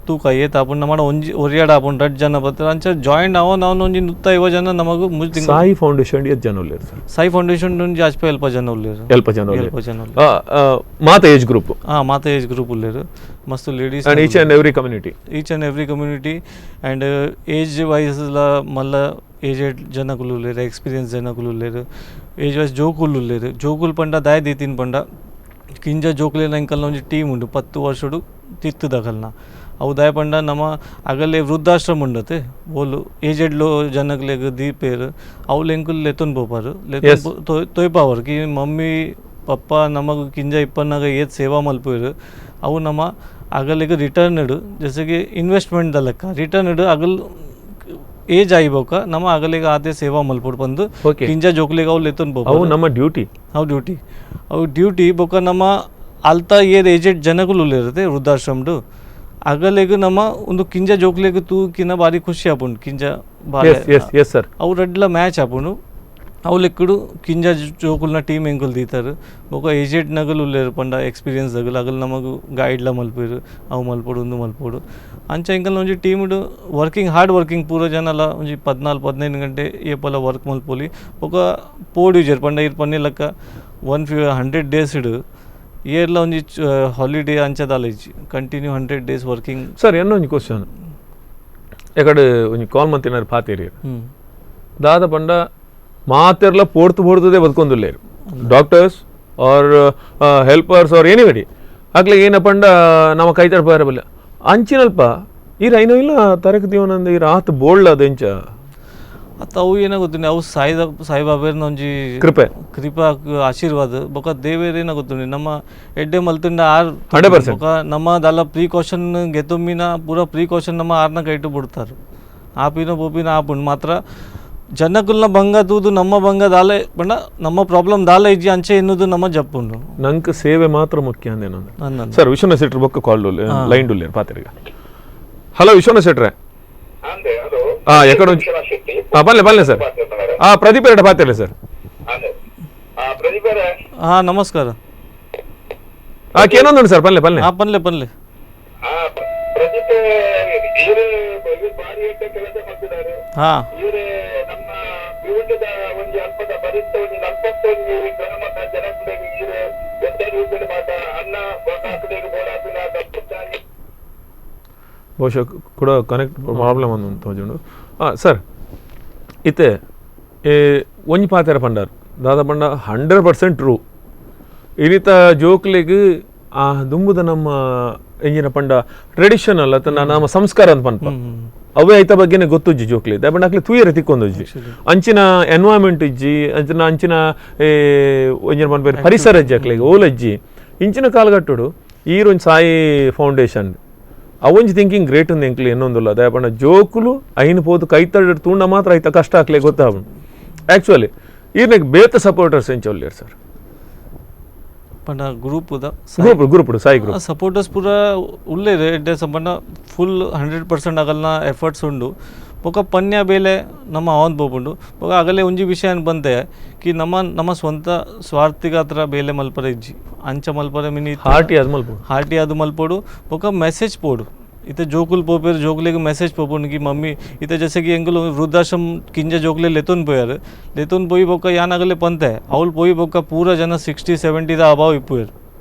ತೂಕ ಏತ್ ಆಪುಂಡು ನಮ್ಮ ಒಂಜಿ ಒರಿಯಾಡ ಆಪುಂಡು ರಡ್ಡ್ ಜನ ಬತ್ತರ ಅಂಚ ಜಾಯಿಂಟ್ ಅವನ್ ಅವನ್ ಒಂಜಿ 150 ಜನ ನಮಗು ಮುಜ್ ಸಾಯಿ ಫೌಂಡೇಶನ್ ಏತ್ ಜನ ಉಲ್ಲೆರ್ ಸರ್? ಸಾಯಿ ಫೌಂಡೇಶನ್ ಒಂಜಿ ಅಜ್ಪೆ ಅಲ್ಪ ಜನ ಉಲ್ಲೆರ್. ಎಲ್ಪ ಜನ ಉಲ್ಲೆರ್. ಎಲ್ಪ ಜನ ಉಲ್ಲೆರ್. ಮಾತ ಏಜ್ ಗ್ರೂಪ್? ಮಾತ ಏಜ್ ಗ್ರೂಪ್ ಉಲ್ಲೆರ್. ಮಸ್ತ್ ladies and each and every community. Each and every community and age wise ಲ ಮಲ್ಲ ಏಜೆಡ್ ಜನಕುಲು ಉಲ್ಲೆರ್, ಎಕ್ಸ್ಪೀರಿಯನ್ಸ್ ಜನಕುಲು ಉಲ್ಲೆರ್, ಏಜ್ ವೈಸ್ ಜೋಕುಲು ಉಲ್ಲೆರ್. ಜೋಕುಲು ಪಂಡ ದಾಯ ದೀತಿನ ಪಂಡ ಕಿಂಜ ಜೋಕುಲೆನ ಎಂಕಲ್ನ ಒಂಜಿ ಟೀಮ್ ಉಂಡು 10 ವರ್ಷಡು ತಿತ್ತುದಕಲ್ನ ಅವು ದಾಯ ಪಂಡ ನಮ್ಮ ಅಗಲೆ ವೃದ್ಧಾಶ್ರಮ ಉಂಡತೆ ಓಲು ಏಜೆಡ್ ಲೋ ಜನಕ್ಲೆಗ್ ದೀಪೇರು ಅವುಲು ಎಂಕುಲು ಲೆತ್ತೊಂದು ಪೋಪಾರು ಲೆತ್ತೊಂದು ತೊಯ್ಪಾವರು ಕಿ ಮಮ್ಮಿ ಪಪ್ಪ ನಮಗ್ ಕಿಂಜ ಇಪ್ಪನ್ನಾಗ ಏತ್ ಸೇವಾ ಮಲ್ಪೇರು ಅವು ನಮ್ಮ ಅಗಲಿಗೆ ರಿಟರ್ನ್ ಇಡು ಜೊತೆಗೆ ಇನ್ವೆಸ್ಟ್ಮೆಂಟ್ ದ ಲೆಕ್ಕ ರಿಟರ್ನ್ ಇಡು ಅಗಲ್ ಏಜ್ ಆಯಿಬೋಕ ನಮ್ಮ ಅಗಲಿಗೆ ಆತೆ ಸೇವಾ ಮಲ್ಪೊಡು ಬಂದು ಕಿಂಜ ಜೋಕ್ಲೆಗ್ ಅವು ಲೆತ್ತೊಂದು ಪೋಪಾರು. ಅವು ನಮ್ಮ ಡ್ಯೂಟಿ. ಅವು ಡ್ಯೂಟಿ ಅವು ಡ್ಯೂಟಿ. ಬೊಕ್ಕ ನಮ್ಮ ಅಲ್ತ ಏರ್ ಏಜೆಡ್ ಜನಕುಲು ಉಲ್ಲೆರುತ್ತೆ ವೃದ್ಧಾಶ್ರಮಡು ಅಗಲೆಗ್ ನಮ್ಮ ಒಂದು ಕಿಂಜ ಜೋಕ್ಲೆಗ್ ತೂಕಿನ ಬಾರಿ ಖುಷಿ ಆಪುಂಡು. ಕಿಂಜ ಬಾರಿ ಅವು ರಡ್ಲ ಮ್ಯಾಚ್ ಆಪುಂಡು. ಅವು ಲೆಕ್ಕಡು ಕಿಂಜ ಜೋಕುಲ್ನ ಟೀಮ್ ಎಂಕುಲು ದೀತಾರು. ಬೊಕ್ಕ ಏಜೆಡ್ ನಗಲು ಉಲ್ಲೆರ್ ಪಂಡ ಎಕ್ಸ್ಪೀರಿಯನ್ಸ್ ದಗಲು ಅಗಲ್ ನಮಗ್ ಗೈಡ್ಲ ಮಲ್ಪೆರು ಅವು ಮಲ್ಪೊಡು ಉಂದು ಮಲ್ಪೊಡು ಅಂಚ ಎಂಕಲ್ನ ಒಂಜಿ ಟೀಮ್ಡು working hard working ಪೂರ ಜನಲ ಒಂಜಿ 14-15 ಗಂಟೆ ಏಪಲ ವರ್ಕ್ ಮಲ್ಪೊಲಿ. ಬೊಕ್ಕ ಪೋಡ್ಯೂಜೆರ್ ಪಂಡ ಇರ್ ಪನ್ನಿ ಲೆಕ್ಕ 100 ಡೇಸ್ ಇಡು ಇಯರ್ಲ ಒಂಜಿ ಹಾಲಿಡೇ ಅಂಚದಾಲ ಇಜ್ಜಿ continue 100 days working. Sir ಎನ್ನ ಒಂಜಿ ಕ್ವಶನ್ ಎಕಡೆ ಒಂಜಿ ಕಾಲ್ ಮಂತಿನಾರು ಪಾತೇರಿ ದಾದ ಪಂಡ ಮಾತೆರ್ಲ ಪೋಡ್ತು ಪೋಡ್ತದೆ ಬದುಕೊಂದುಲ್ಲೇರು doctors or helpers or anybody ಅಗ್ಲೆ ಏನಪ್ಪಂಡ ನಮ್ಮ ಕೈ ತಡಪ ಬಲ್ಲ ಅಂಚಿನಲ್ಪ ಈ ರೈನೋ ಇಲ್ಲ ತರಕ ದಿವನಂದ ಈ ರಾತ್ ಬೋಳ್ಳ ಅದೆಂಚ ಅತ್ತ ಅವು ಏನಾಗುತ್ತುಂಡು ಅವು ಸಾಯಿಬಾಬೆರ್ನ ಒಂಜಿ ಕೃಪೆ ಕೃಪಾ ಆಶೀರ್ವಾದ. ಬೊಕ್ಕ ದೇವೇರ್ ಏನಾಗುತ್ತುಂಡು ನಮ್ಮ ಎಡ್ಡೆ ಮಲ್ತುಂಡ ಆರ್ 100% ಬೊಕ್ಕ ನಮ್ಮ ದಾಲ ಪ್ರಿಕಾಷನ್ ಗೆತೊಮ್ಮಿನ ಪೂರ ಪ್ರಿಕಾಷನ್ ನಮ್ಮ ಆರ್ನ ಕೈಟು ಬಿಡ್ತಾರೆ. ಆಪಿನ ಪೋಪಿನ ಆಪುಂಡು ಮಾತ್ರ ಜನಕುಲ್ನ ಭಂಗ ತೂದು ನಮ್ಮ ಭಂಗ ದಾಲೆ ಪಂಡ ನಮ್ಮ ಪ್ರಾಬ್ಲಮ್ ದಾಲೆ ಇಜ್ಜಿ ಅಂಚೆ ಎನ್ನುದು ನಮ್ಮ ಜಪ್ಪುಂಡು. ನಂಗೆ ಸೇವೆ ಮಾತ್ರ ಮುಖ್ಯ ಅಂದೇನು ಸರ್. ವಿಶ್ವನಾಥ್ ಶೆಟ್ರ್ ಬೊಕ್ಕ ಕಾಲ್ ಲೈನ್ ಉಲ್ಲೇರು ಪಾತೆರ್ಗ. ಹಲೋ ವಿಶ್ವನಾಥ್ ಶೆಟ್ರೆ. ಎಕಡೆ ಬಲ್ಲೆ ಬಲ್ಲೆ ಸರ್. ಪ್ರದೀಪ್ ಎರಡ ಪಾತೆರ್ಲೆ ಸರ್. ನಮಸ್ಕಾರ. ಏನೊಂದು ಸರ್ ಪಲ್ಲೆ ಪಲ್ಲೆ ಪನ್ಲೆ ಪನ್ಲೆ. ಬಹುಶಃ ಕೂಡ ಕನೆಕ್ಟ್ ಪ್ರಾಬ್ಲಮ್ ಅಂದು ತೋಜುಂಡು. ಸರ್ ಇತ್ತೆ ಒಂಜಿ ಪಾತೆರ ಪಂಡಾರ್ ದಾದ ಪಂಡ 100% ಟ್ರೂ. ಇನಿತ ಜೋಕ್ಲೆಗ್ ಆ ದುಂಬುದ ನಮ್ಮ ಎಂಜಿನ ಪಂಡ ಟ್ರೆಡಿಷನಲ್ ಅಥವಾ ನಮ್ಮ ಸಂಸ್ಕಾರ ಅಂತ ಪನ್ಪ ಅವೇ ಐತ ಬಗ್ಗೆನೇ ಗೊತ್ತುಜ್ಜಿ ಜೋಕ್ಲಿ ದಾಯ ಅಕ್ಲೆ ತೂಯರೆ ತಿಕ್ಕೊಂದುಜ್ಜಿ ಅಂಚಿನ ಎನ್ವೈರ್ಮೆಂಟ್ ಇಜ್ಜಿ ಅಂಚಿನ ಅಂಚಿನ ಒಂಜಿನ ಪನ್ಪೇರು ಪರಿಸರ ಇಜ್ಜಿ ಅಕ್ಲೆಗ್ ಓಲಜ್ಜಿ ಇಂಚಿನ ಕಾಲಗಟ್ಟುಡು ಈರೊಂಜಿ ಸಾಯಿ ಫೌಂಡೇಶನ್ ಅವೊಂಜಿ ಥಿಂಕಿಂಗ್ ಗ್ರೇಟ್ ఉంది ಎಂಕ್ಲೆ ಎನ್ನೊಂದುಲ್ಲ ದಯ ಪಂಡ ಜೋಕುಲು ಐನು ಪೋದು ಕೈತಡ ತೂಂಡ ಮಾತ್ರ ಐತ ಕಷ್ಟ ಆಕ್ಲೆ ಗೊತ್ತಾಗುಂಡು. ಆ್ಯಕ್ಚುಲಿ ಈರ್ನೆಗ್ ಬೇತ ಸಪೋರ್ಟರ್ಸ್ ಎಂಚೊಲ್ಲೇರು ಸರ್? ಪಂಡ group group group Sai group supporters ಪೂರ ಉಲ್ಲೇರು ಎಡ್ಡೆ ಸಂಬಂಧ ಫುಲ್ 100% ಅಗಲ್ನ ಎಫರ್ಟ್ಸ್ ಉಂಡು. ಬೊಕ್ಕ ಪನ್ಯ ಬೇಲೆ ನಮ್ಮ ಅವನ್ ಪೋಪುಂಡು. ಬೊಕ್ಕ ಅಗಲೇ ಒಂಜಿ ವಿಷಯ ಬಂತೆ ಕಿ ನಮ್ಮ ನಮ್ಮ ಸ್ವಂತ ಸ್ವಾರ್ಥಿಗಾತ್ರ ಬೇಲೆ ಮಲ್ಪರೆ ಇಜ್ಜಿ ಅಂಚ ಮಲ್ಪರೆ ಮಿನಿ ಹಾರ್ಟಿ ಅದು ಮಲ್ಪೊಡು ಹಾರ್ಟಿ ಅದು ಮಲ್ಪೊಡು. ಬೊಕ್ಕ ಮೆಸೇಜ್ ಪೋಡು इथे जोकुल पोपेर जोकलेक मेसेज पोपून की मम्मी इथे जसे की ಎಂಕುಲು ವೃದ್ಧಾಶ್ರಮ ಕಿಂಜ ಜೋಕ್ಲೆ ಲೆತೊನ್ ಪೋಯಾರು ಲೆತೊನ್ ಪೋಯಿ ಬೊಕ್ಕ ಯಾನ್ ಅಗಲೆ ಪಂತೆ ಅವ್ಲು ಪೋಯಿ ಬೊಕ್ಕ ಪೂರ ಜನ 60-70 ದ ಅಬಾವ್ ಇಪ್ಪುವೆರ್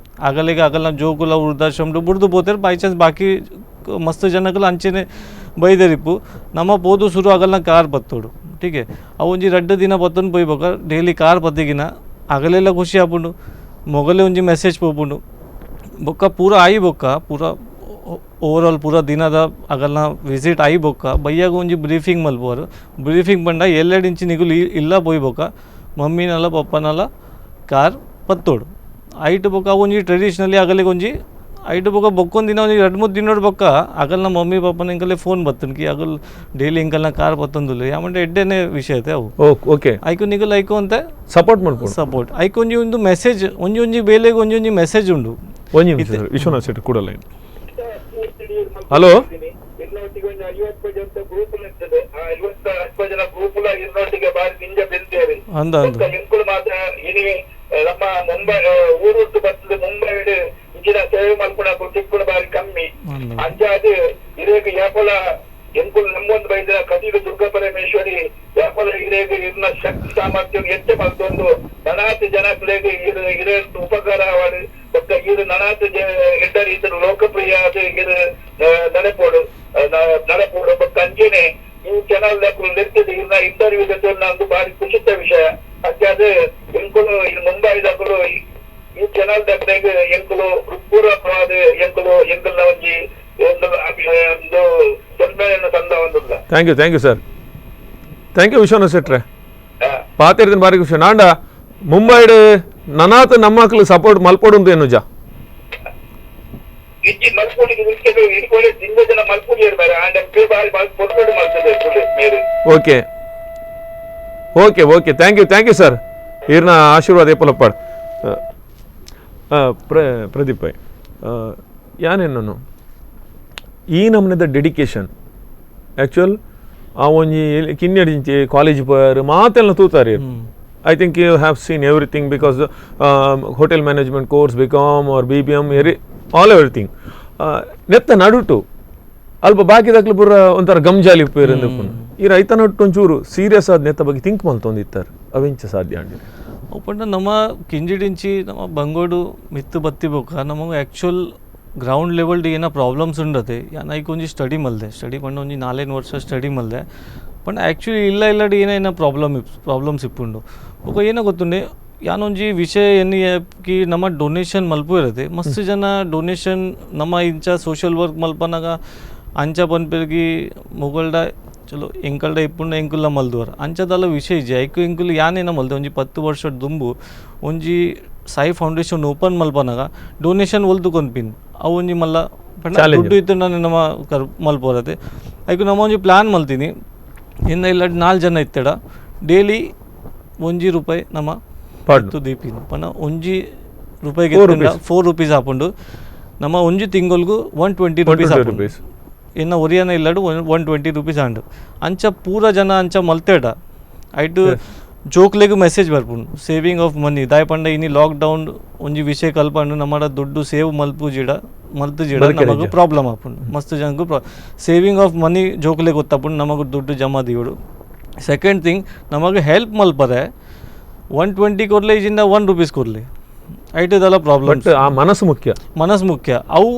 ಅಗಲೆಗ್ ಅಗಲ್ನ ಜೋಕುಲ ವೃದ್ಧಾಶ್ರಮ ಬುಡ್ದು ಪೋತೆರ್ ಬೈ ಚಾನ್ಸ್ ಬಾಕಿ ಮಸ್ತ್ ಜನಕುಲು ಅಂಚೆನೆ ಬೈದೆರಿಪ್ಪು ನಮ್ಮ ಪೋದು ಸುರು ಅಗಲ್ನ ಕಾರ್ ಬತ್ತೋಡು ಠೀಕೆ ಅವು ಒಂಜಿ ರಡ್ಡ್ ದಿನ ಬತ್ತೊಂದು ಪೋಯಿ ಬೊಕ್ಕ ಡೈಲಿ ಕಾರ್ ಬತ್ತಿಗಿನ ಅಗಲೆಲ್ಲ ಖುಷಿ ಆಪುಂಡು ಮೊಗಲೆ ಒಂಜಿ ಮೆಸೇಜ್ ಪೋಪುಂಡು ಬೊಕ್ಕ ಪೂರ ಆಯಿ ಬೊಕ್ಕ ಪೂರ ಓವರಾಲ್ ಪೂರ ದಿನದ ಅಗಲ್ನ ವಿಸಿಟ್ ಆಯಿ ಬೊಕ್ಕ ಬಯ್ಯಾಗ ಒಂಜಿ ಬ್ರೀಫಿಂಗ್ ಮಲ್ಪುವರು ಬ್ರೀಫಿಂಗ್ ಪಂಡ ಎಲ್ಲೆಡಿಂಚಿ ನಿಗುಲು ಇಲ್ಲ ಪೋಯಿ ಬೊಕ್ಕ ಮಮ್ಮಿನಲ ಪಪ್ಪನಲ ಕಾರ್ ಪತ್ತೋಡು ಐಟ್ ಬೊಕ್ಕ ಅವು ಒಂಜಿ ಟ್ರೆಡಿಷ್ನಲಿ ಅಗಲಿಗೆ ಒಂಜಿ ಐಟ್ ಬೊಕ್ಕ ಬೊಕ್ಕೊಂದು ದಿನ ಒಂಜಿ ರಡ್ಡ್ ಮೂರು ದಿನೋಡು ಬೊಕ್ಕ ಅಗಲ್ನ ಮಮ್ಮಿ ಪಪ್ಪನ ಇಂಕಲೆ ಫೋನ್ ಬತ್ತನ್ ಕಿ ಅಗಲ್ ಡೈಲಿ ಇಂಕಲ್ನ ಕಾರ್ ಬತ್ತೊಂದುಲ್ಲ ಯಾಮಂటే ಎಡ್ಡೆನೆ ವಿಷಯ ಐತೆ ಅವು ಓಕೆ ಐಕು ನಿಗುಲು ಐಕು ಅಂತ ಸಪೋರ್ಟ್ ಮಲ್ಪೊಡು ಸಪೋರ್ಟ್ ಐಕ್ ಒಂಜಿ ಒಂದು ಮೆಸೇಜ್ ಒಂಜಿ ಒಂಜಿ ಬೇಲೆಗೆ ಒಂಜಿ ಒಂಜಿ ಮೆಸೇಜ್ ಉಂಡು ಒಂಜಿ ನಿಮಿಷ ಸರ್, ವಿಶ್ವನಾಥ್ ಶೆಟ್ಟಿ ಕೂಡ ಲೈನ್. ಹಲೋ ಇನ್ನೊಟ್ಟಿಗೆ ಒಂದು 50 ಜನ ಗ್ರೂಪ್ ಇರ್ತದೆ. ಆ 50 ಜನ ಗ್ರೂಪ್ ಇನ್ನೊಟ್ಟಿಗೆ ಬಾರಿ ನಿಂಜ ಬೆಂದೇವೆ ಅಂದ ಅಂದ ಎಂಕುಲು ಮಾತ್ರ ಇನಿ ನಮ್ಮ ಮುಂಬೈ ಊರುಟ್ಟು ಬರ್ತದೆ ಮುಂಬೈ ಇಂಚಿನ ಸೇವೆ ಮಲ್ಪುಣ ತಿಕ್ಕುಣ ಬಾರಿ ಕಮ್ಮಿ ಅಂಚಾದ್ ಇರೇಗ ಯಾಪಲ ಎಂಕುಲು ನಮ್ಮೊಂದು ಬೈದ ಕಟೀಲು ದುರ್ಗಾ ಪರಮೇಶ್ವರಿ ಯಾಪಲ ಇರೇಗ ಇರ್ನ ಶಕ್ತಿ ಸಾಮರ್ಥ್ಯ ಹೆಚ್ಚ ಮಲ್ತೊಂದು ನನಾತ್ ಜನಕ್ಲೆಗ್ ಇರ ಉಪಕಾರ ಆವಡ್ ಬೊಕ್ಕ ಇರು ನನಾತ್ ಎಡ್ಡ ರೀತಿಯ ಲೋಕಪ್ರಿಯ ಇರು ನಡೆಪೋಡು ನಡೆಪೋಡು ಬೊಕ್ಕ ಅಂಚೆನೆ ಈ ಚಾನಲ್ ನಿರ್ತಿದ್ ಇರ್ನ ಇಂಟರ್ವ್ಯೂ ಜೊತೆ ನಂದು ಬಾರಿ ಖುಷಿತ ವಿಷಯ. ಅಂಚಾದ್ ಎಂಕುಲು ಮುಂಬೈ ದಕುಲು ಈ ಚಾನಲ್ ದಕ್ಲೆಗ್ ಎಂಕುಲು ಹೃತ್ಪೂರ್ವಕವಾದ ಎಂಕುಲು ಎಂಕಲ್ನ ಒಂಜಿ ಒಂದು ಸೊಲ್ಮೆಯನ್ನು ತಂದ ಒಂದುಲ್ಲ. Thank you, thank you sir, thank you Vishwanath ಶೆಟ್ರೆ. ಪಾತಿರ್ದಿನ ಬಾರಿ ಖುಷಿ. ನಾಂಡ ಮುಂಬೈಡ್ ನನಾತ್ ನಮ್ಮಕ್ಲು ಸಪೋರ್ಟ್ ಮಲ್ಪೊಡು ಅಂತ ಎನ್ನುಜ ಇಜ್ಜಿ ಮಲ್ಪುಡಿಗೆ ಇಟ್ಕೊಳ್ಳಿ ದಿಂಗ ಜನ ಮಲ್ಪುಡಿ ಇರ್ತಾರೆ ಆಂಡ ಬಾರಿ ಪೊರ್ಪೊಡು ಮಲ್ತದೆ ಮೇರು. Okay okay okay, thank you, thank you sir. ಈರ್ನ ಆಶೀರ್ವಾದ ಏಪಲಪ್ಪಾಡ್. ಪ್ರದೀಪ್ ಭಾಯ್, ಯಾನೇನು ಈ ನಮೂನೆದ ಡೆಡಿಕೇಶನ್ ಆ್ಯಕ್ಚುಯಲ್ ಆ ಒಂಜಿ ಕಿನ್ಯಡಿಂಚಿ ಕಾಲೇಜ್ ಪೋಯರ್ ಮಾತೆಲ್ಲ ತೂತಾರೆ. I think you have seen everything because hotel management course, BCom or BBM, all everything. ನೆತ್ತ ನಡುಟು ಅಲ್ಪ ಬಾಕಿದಕ್ಲು ಪೂರ ಒಂಥರ ಗಮ್ಜಾಲಿ ಪೇರು ಈ ರೈತ ನಟ್ಟು ಒಂಚೂರು ಸೀರಿಯಸ್ ಆದ ನೆತ್ತ ಬಗ್ಗೆ ಥಿಂಕ್ ಮಲ್ತೊಂದಿತ್ತಾರೆ ಅವೆಂಚ ಸಾಧ್ಯ ಅಂಡಿ. ಅವು ಪಂಡ ನಮ್ಮ ಕಿಂಜಿಡಿಂಚಿ ನಮ್ಮ ಬಂಗೋಡು ಮಿತ್ತು ಬತ್ತಿ ಬೊಕ್ಕ ನಮಗೆ actual ground level ಏನ ಪ್ರಾಬ್ಲಮ್ಸ್ ಉಂಡತೆ. ಯಾನ್ ಐಕ್ ಒಂಜಿ ಸ್ಟಡಿ ಮಲ್ದೆ, ಸ್ಟಡಿ ಪಂಡ ಒಂಜಿ 4-5 ವರ್ಷ ಸ್ಟಡಿ ಮಲ್ದೆ. ಪಂಡ ಆ್ಯಕ್ಚುಲಿ ಇಲ್ಲ ಇಲ್ಲಡಿ ಏನೇನ ಪ್ರಾಬ್ಲಮ್ಸ್ ಇಪ್ಪುಂಡು. ಬೊಕ್ಕ ಏನ ಗೊತ್ತುಂಡೆ ಯಾನೊಂಜಿ ವಿಷಯ ಎನ್ನಿ ಕಿ ನಮ್ಮ ಡೊನೇಷನ್ ಮಲ್ಪು ಇರತ್ತೆ. ಮಸ್ತ್ ಜನ ಡೊನೇಷನ್ ನಮ್ಮ ಇಂಚ ಸೋಷಿಯಲ್ ವರ್ಕ್ ಮಲ್ಪನಾಗ ಅಂಚ ಪನ್ಪೆರ್ಗಿ ಮೊಗಲ್ಡ ಚಲೋ ಎಂಕಲ್ಡ ಇಪ್ಪುಂಡ ಎಂಕುಲ್ಲ ಮಲ್ದುವರ್ ಅಂಚದಲ್ಲ ವಿಷಯ ಇಜ್ಜಿ. ಐಕು ಎಂಕುಲು ಯಾನೇನ ಮಲ್ದೆ ಒಂಜಿ 10 ವರ್ಷ ದುಂಬು ಒಂಜಿ ಸಾಯಿ ಫೌಂಡೇಶನ್ ಓಪನ್ ಮಲ್ಪನಾಗ ಡೊನೇಷನ್ ಒಲ್ತು ಕೊನ್ಪಿನ್ ಅವು ಒಂಜಿ ಮಲ್ಲ ಪಂಡ ದುಡ್ಡು ಇತ್ತು ನಾನು ನಮ್ಮ ಕರ್ ಮಲ್ಪೋರತೆ. ಐಕು ನಮ್ಮ ಒಂಜಿ ಪ್ಲ್ಯಾನ್ ಮಲ್ತೀನಿ ಇನ್ನು ಇಲ್ಲ 4 ಜನ ಇತ್ತಡ ಡೈಲಿ 1 ರೂಪಾಯಿ ನಮ್ಮ ಪತ್ತು ದೀಪಿನ ಪಂಡ 1 ರೂಪಾಯಿಗೆ 4 ರುಪೀಸ್ ಹಾಕೊಂಡು ನಮ್ಮ ಒಂಜಿ ತಿಂಗಳ್ಗೂ 120 ರುಪೀಸ್ ಹಾಕೊಂಡು ಇನ್ನು ಒರಿಯನ ಇಲ್ಲಡು 120 ರುಪೀಸ್ ಆಂಡು ಅಂಚ ಪೂರ ಜನ ಅಂಚ ಮಲ್ತೇಡ ಐಟು ಜೋಕ್ಲೆಗ್ ಮೆಸೇಜ್ ಬರ್ಪುಂಡು saving of money ದಾಯ ಪಂಡ ಇನಿ ಲಾಕ್ಡೌನ್ ಒಂಜಿ ವಿಷಯ ಕಲ್ಪಂಡು ನಮ್ಮಡ ದುಡ್ಡು ಸೇವ್ ಮಲ್ಪು ಜಿಡ ಮಲ್ತು ಜಿಡ ನಮಗೆ ಪ್ರಾಬ್ಲಮ್ ಆಪುಂಡು ಮಸ್ತ್ ಜನಕ್ಕೂ saving of money ಜೋಕ್ಲೆಗ್ ಗೊತ್ತಾಪುಂಡು ನಮಗೆ ದುಡ್ಡು ಜಮಾ ದಿಯೋಡು. ಸೆಕೆಂಡ್ ಥಿಂಗ್ ನಮಗೆ ಹೆಲ್ಪ್ ಮಲ್ಪರೆ 120 ಕೊರ್ಲೆ ಇಜಿಂದ 1 ರುಪೀಸ್ ಕೊರ್ಲೆ ಐಟದಲ್ಲ ಪ್ರಾಬ್ಲಮ್. ಬಟ್ ಆ ಮನಸ್ಸು ಮುಖ್ಯ, ಮನಸ್ಸು ಮುಖ್ಯ. ಅವು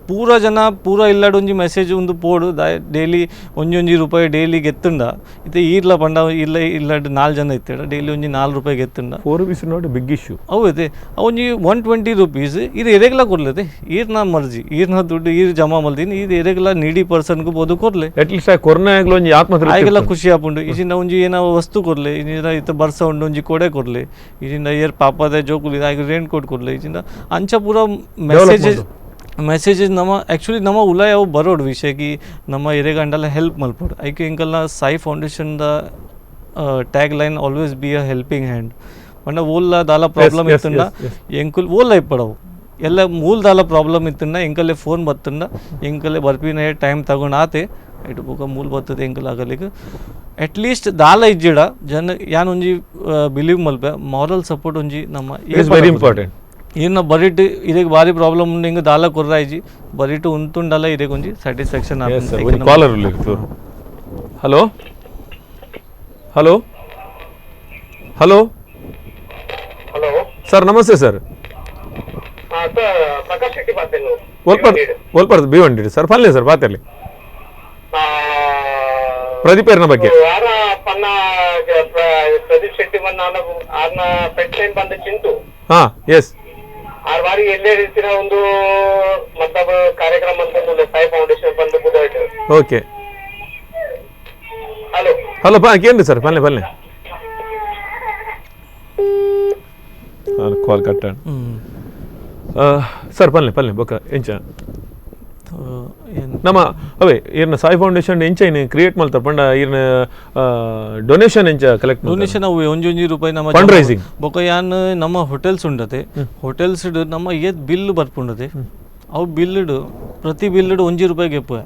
ಪೂರ ಜನ ಪೂರ ಇಲ್ಲಡ್ ಒಂಜಿ ಮೆಸೇಜ್ ಒಂದು ಪೋಡು ಡೈಲಿ ಒಂಜೊಂಜಿ ರೂಪಾಯಿ ಡೈಲಿ ಗೆತ್ತುಂಡ ಇತ್ತೆ ಈರ್ಲ ಪಂಡ ಇಲ್ಲ ಇಲ್ಲಡ್ 4 ಜನ ಇತ್ತೇಡ ಡೈಲಿ ಒಂಜಿ 4 ರೂಪಾಯಿ ಗೆತ್ತುಂಡ 4 rupees not big issue. ಅವು ಐತೆ ಒಂಜಿ 120 ರುಪೀಸ್ ಇದು ಎರೆಗ್ಲ ಕೊರ್ಲತೆ ಈರ್ನ ಮರ್ಜಿ ಈರ್ನ ದುಡ್ಡು ಈರ್ ಜಮಾ ಮಲ್ದಿನಿ ಇದು ಎರೆಗ್ಲ ನೀಡಿ ಪರ್ಸನ್ಗೂ ಬೋದು ಕೊರ್ಲೆ ಅಟ್ಲೀಸ್ಟ್ ಆ ಕೊರೋನಾ ಆಗಲ ಒಂಜಿ ಆತ್ಮ ಆಗೆಲ್ಲ ಖುಷಿ ಆಪುಂಡು. ಇಜಿಂದ ಒಂಜಿ ಏನೋ ವಸ್ತು ಕೊರ್ಲೆ ಇಜಿಂದ ಇತ್ತ ಬರ್ಸ ಉಂಡು ಒಂಜಿ ಕೊಡೆ ಕೊರ್ಲೆ ಇಜಿಂದ ಏರ್ ಪಾಪದ ಜೋಕುಲಿ ಆಗ ರೇನ್ ಕೋಟ್ ಕೊರ್ಲೆ ಇಜಿಂದ ಅಂಚ ಪೂರ ಮೆಸೇಜಸ್ ಮೆಸೇಜಸ್ ನಮ್ಮ ಆ್ಯಕ್ಚುಲಿ ನಮ್ಮ ಉಲಾಯ್ ಅವು ಬರೋಡು ವಿಷಯ ಕಿ ನಮ್ಮ ಎರೆಗಂಡಲ ಹೆಲ್ಪ್ ಮಲ್ಪೋಡು. ಐಕೆ ಎಂಕಲ್ನ ಸಾಯಿ ಫೌಂಡೇಶನ್ದ tag line always be a helping hand ಪಂಡ ಓಲ್ಲ ದಾಲ ಪ್ರಾಬ್ಲಮ್ ಇತ್ತುಂಡ ಎಂಕುಲ್ ಓಲ್ಲ ಇಪ್ಪಡವು ಎಲ್ಲ ಮೂಲ ದಾಲ ಪ್ರಾಬ್ಲಮ್ ಇತ್ತುಂಡ ಎಂಕಲ್ಲೇ ಫೋನ್ ಬತ್ತುಂಡ ಎಂಕಲ್ಲೇ ಬರ್ಪಿನ ಟೈಮ್ ತಗೊಂಡು ಆತೆ ಇಟ್ಟು ಬೊಕ ಮೂಲ ಬರ್ತದೆ ಎಂಕಲ್ ಆಗಲಿಕ್ಕೆ ಅಟ್ಲೀಸ್ಟ್ ದಾಲ ಇಜ್ಜಿಡ ಜನ ಯಾನ್ ಒಂಜಿ ಬಿಲೀವ್ ಮಲ್ಪೆ ಮಾರಲ್ ಸಪೋರ್ಟ್ ಒಂಜಿ ನಮ್ಮ ವೆರಿ ಇಂಪಾರ್ಟೆಂಟ್. ಈರ್ನ ಬರಿಟ್ ಇದಕ್ಕೆ ಭಾರಿ ಪ್ರಾಬ್ಲಮ್ ಉಂಡು, ಹಿಂಗೆ ದಾಲ ಕೊರ್ರಾಯ್ಜಿ ಬರಿಟ್ ಉಂತುಂಡಲ್ಲ ಇದಕ್ಕೆ ಒಂಜಿ ಸ್ಯಾಟಿಸ್ಫ್ಯಾಕ್ಷನ್. ಒಂಜಿ ಕಾಲರ್ ಉಲ್ಲೆರ್. Hello hello hello hello sir namaste sir. Sir Prakash Shetty ಮಾತಾಡೋದು. ಒಲ್ಪರ್ದು ಭಿವಂಡಿ ಸರ್. ಪಲ್ಲೆ ಸರ್ ಬಾತಲ್ಲಿ ಪ್ರದೀಪ್ ಏರ್ನ ಬಗ್ಗೆ. ಆರ ಪನ್ನ ಪ್ರದೀಪ್ ಶೆಟ್ಟಿ ಬಂದ ಆರ್ನ ಪೆಟ್ ನೇಮ್ ಬಂದ ಚಿಂಟು. ಹಾ ಎಸ್. ಆರ್ ಬಾರಿ ಎಲ್ಲೇ ರೀತಿಯ ಒಂದು ಮತ್ತೊಬ್ಬ ಕಾರ್ಯಕ್ರಮ ಅಂತ ಸಾಯಿ ಫೌಂಡೇಶನ್ ಬಂದು ಬುಧಾಯ್ತು. Okay. Hello hello ಪಾ ಕೇಳಿ ಸರ್. ಪಲ್ಲೆ ಪಲ್ಲೆ ಕಾಲ್ ಕಟ್ಟ ಸರ್. ಪಲ್ಲೆ ಪಲ್ಲೆ ಬೊಕ್ಕ ಎಂಚ ನಮ್ಮ ಅವೇ ಈರ್ನ ಸಾಯಿ ಫೌಂಡೇಶನ್ ಎಂಚ ಇನ್ನು ಕ್ರಿಯೇಟ್ ಮಲ್ತಾರ ಪಂಡ ಈರ್ನ ಡೊನೇಷನ್ ಎಂಚ ಕಲೆಕ್ಟ್? ಡೊನೇಷನ್ ಅವು ಒಂಜಿ ಒಂಜಿ ರೂಪಾಯಿ ನಮ್ಮ ಫಂಡ್ ರೈಸಿಂಗ್. ಬೊಕ್ಕ ಯಾನ್ ನಮ್ಮ ಹೋಟೆಲ್ಸ್ ಉಂಡತೆ, ಹೋಟೆಲ್ಸ್ ನಮ್ಮ ಏತ್ ಬಿಲ್ ಬರ್ಪುಂಡತೆ, ಅವು ಬಿಲ್ಡ್ ಪ್ರತಿ ಬಿಲ್ಡ್ ಒಂಜಿ ರೂಪಾಯಿ ಗೆಪ್ಪುವೆ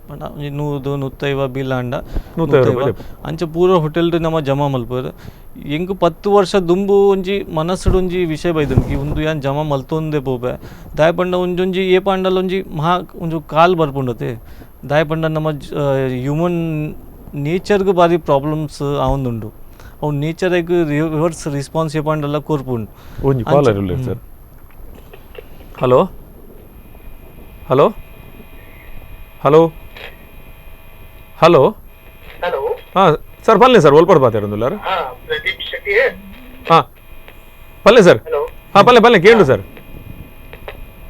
ಪಂಡ ಒಂಜಿ 100 150 ಬಿಲ್ ಆಂಡ 150. ಅಂಚ ಪೂರ ಹೋಟೆಲ್ ನಮ್ಮ ಜಮಾ ಮಲ್ಪುವೆರ್. ಎಂಕ್ 10 ವರ್ಷ ದುಂಬು ಒಂಜಿ ಮನಸ್ಸುಡು ಒಂಜಿ ವಿಷಯ ಬೈದುಂಡು ಕಿ ಉಂದು ಯಾನ್ ಜಮಾ ಮಲ್ತೊಂದೇ ಪೋಪೆ. ದಾಯೆ ಪಂಡ ಒಂಜೊಂಜಿ ಏಪ ಆಂಡಲ ಒಂಜಿ ಮಹಾ ಒಂಜಿ ಕಾಲ್ ಬರ್ಪುಂಡತೆ. ದಾಯೆ ಪಂಡ ನಮ್ಮ ಹ್ಯೂಮನ್ ನೇಚರ್ಗ್ ಬಾರಿ ಪ್ರಾಬ್ಲಮ್ಸ್ ಆವೊಂದುಂಡು, ಅವು ನೇಚರ್ಗ್ ರಿವರ್ಸ್ ರಿಸ್ಪಾನ್ಸ್ ಏಪ ಆಂಡಲ ಕೊರ್ಪುಂಡು. ಒಂಜಿ ಕಾಲರ್ ಉಲ್ಲೆರ್ sir. Hello hello hello hello hello ಹಾಂ ಸರ್ ಪಲ್ಲೆ ಸರ್ ಒಲ್ಪಡ್ ಮಾತಾಡೋದುಲ್ಲಾರ? ಹಾ ಪ್ರದೀಪ್ ಶೆಟ್ಟಿ. ಹಾಂ ಪಲ್ಲೆ ಸರ್. ಹಲೋ ಹಾಂ ಪಲ್ಲೆ ಪಲ್ಲೆ ಕೇಳು ಸರ್.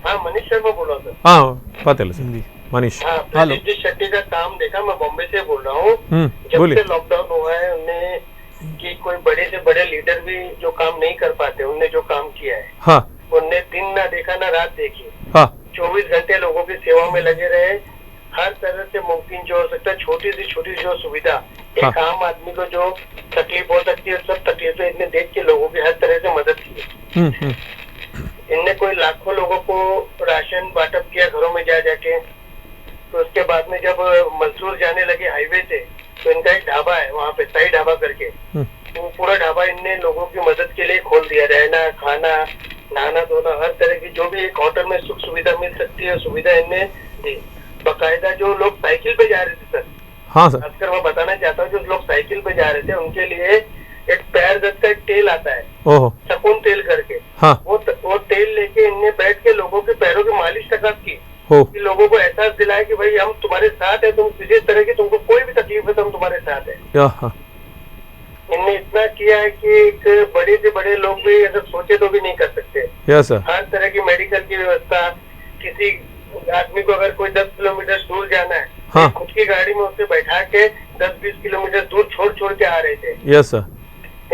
हाँ मनीष शर्मा बोल रहा हूँ सर। हाँ पता सर मनीष। हाँ प्रदीप जी शेट्टी का काम देखा, मैं बॉम्बे से बोल रहा हूँ। जब से लॉकडाउन हुआ है उनने कि कोई बड़े से बड़े लीडर भी जो काम नहीं कर पाते उनने जो काम किया है। हाँ उनने दिन ना देखा ना रात देखी। हाँ 24 घंटे लोगों की सेवा में लगे रहे। हर तरह से मुमकिन जो हो सकता है छोटी से छोटी जो सुविधा एक आम आदमी को जो तकलीफ हो सकती है सब तकलीफें इतने देख के लोगों की हर तरह से मदद की। इनने कोई लाखों लोगों को राशन बांटप किया घरों में जा जाके। तो उसके बाद में जब मजदूर जाने लगे हाईवे से तो इनका एक ढाबा है वहाँ पे साई ढाबा करके, वो पूरा ढाबा इनने लोगों की मदद के लिए खोल दिया। रहना खाना नहाना धोना हर तरह की जो भी एक होटल में सुख सुविधा मिल सकती है सुविधा इनने दी। बाकायदा जो लोग साइकिल पे जा रहे थे सर, हाँ सर, खासकर मैं बताना चाहता हूँ जो लोग साइकिल पे जा रहे थे उनके लिए एक पैर दर्द का एक तेल आता है, सकून तेल करके। हाँ। वो तेल लेके इनने बैठ के लोगों के पैरों की मालिश तक की। कि लोगों को एहसास दिलाया कि भाई हम तुम्हारे साथ है, तुम किसी तरह की तुमको कोई भी तकलीफ है तो हम तुम्हारे साथ है। इनने इतना किया है कि एक बड़े से बड़े लोग भी अगर सोचे तो भी नहीं कर सकते। हर तरह की मेडिकल की व्यवस्था, किसी आदमी को अगर कोई 10 किलोमीटर दूर जाना है, हाँ। खुद की गाड़ी में उसे बैठा के 10-20 किलोमीटर दूर छोड़ छोड़ के आ रहे थे। Yes sir.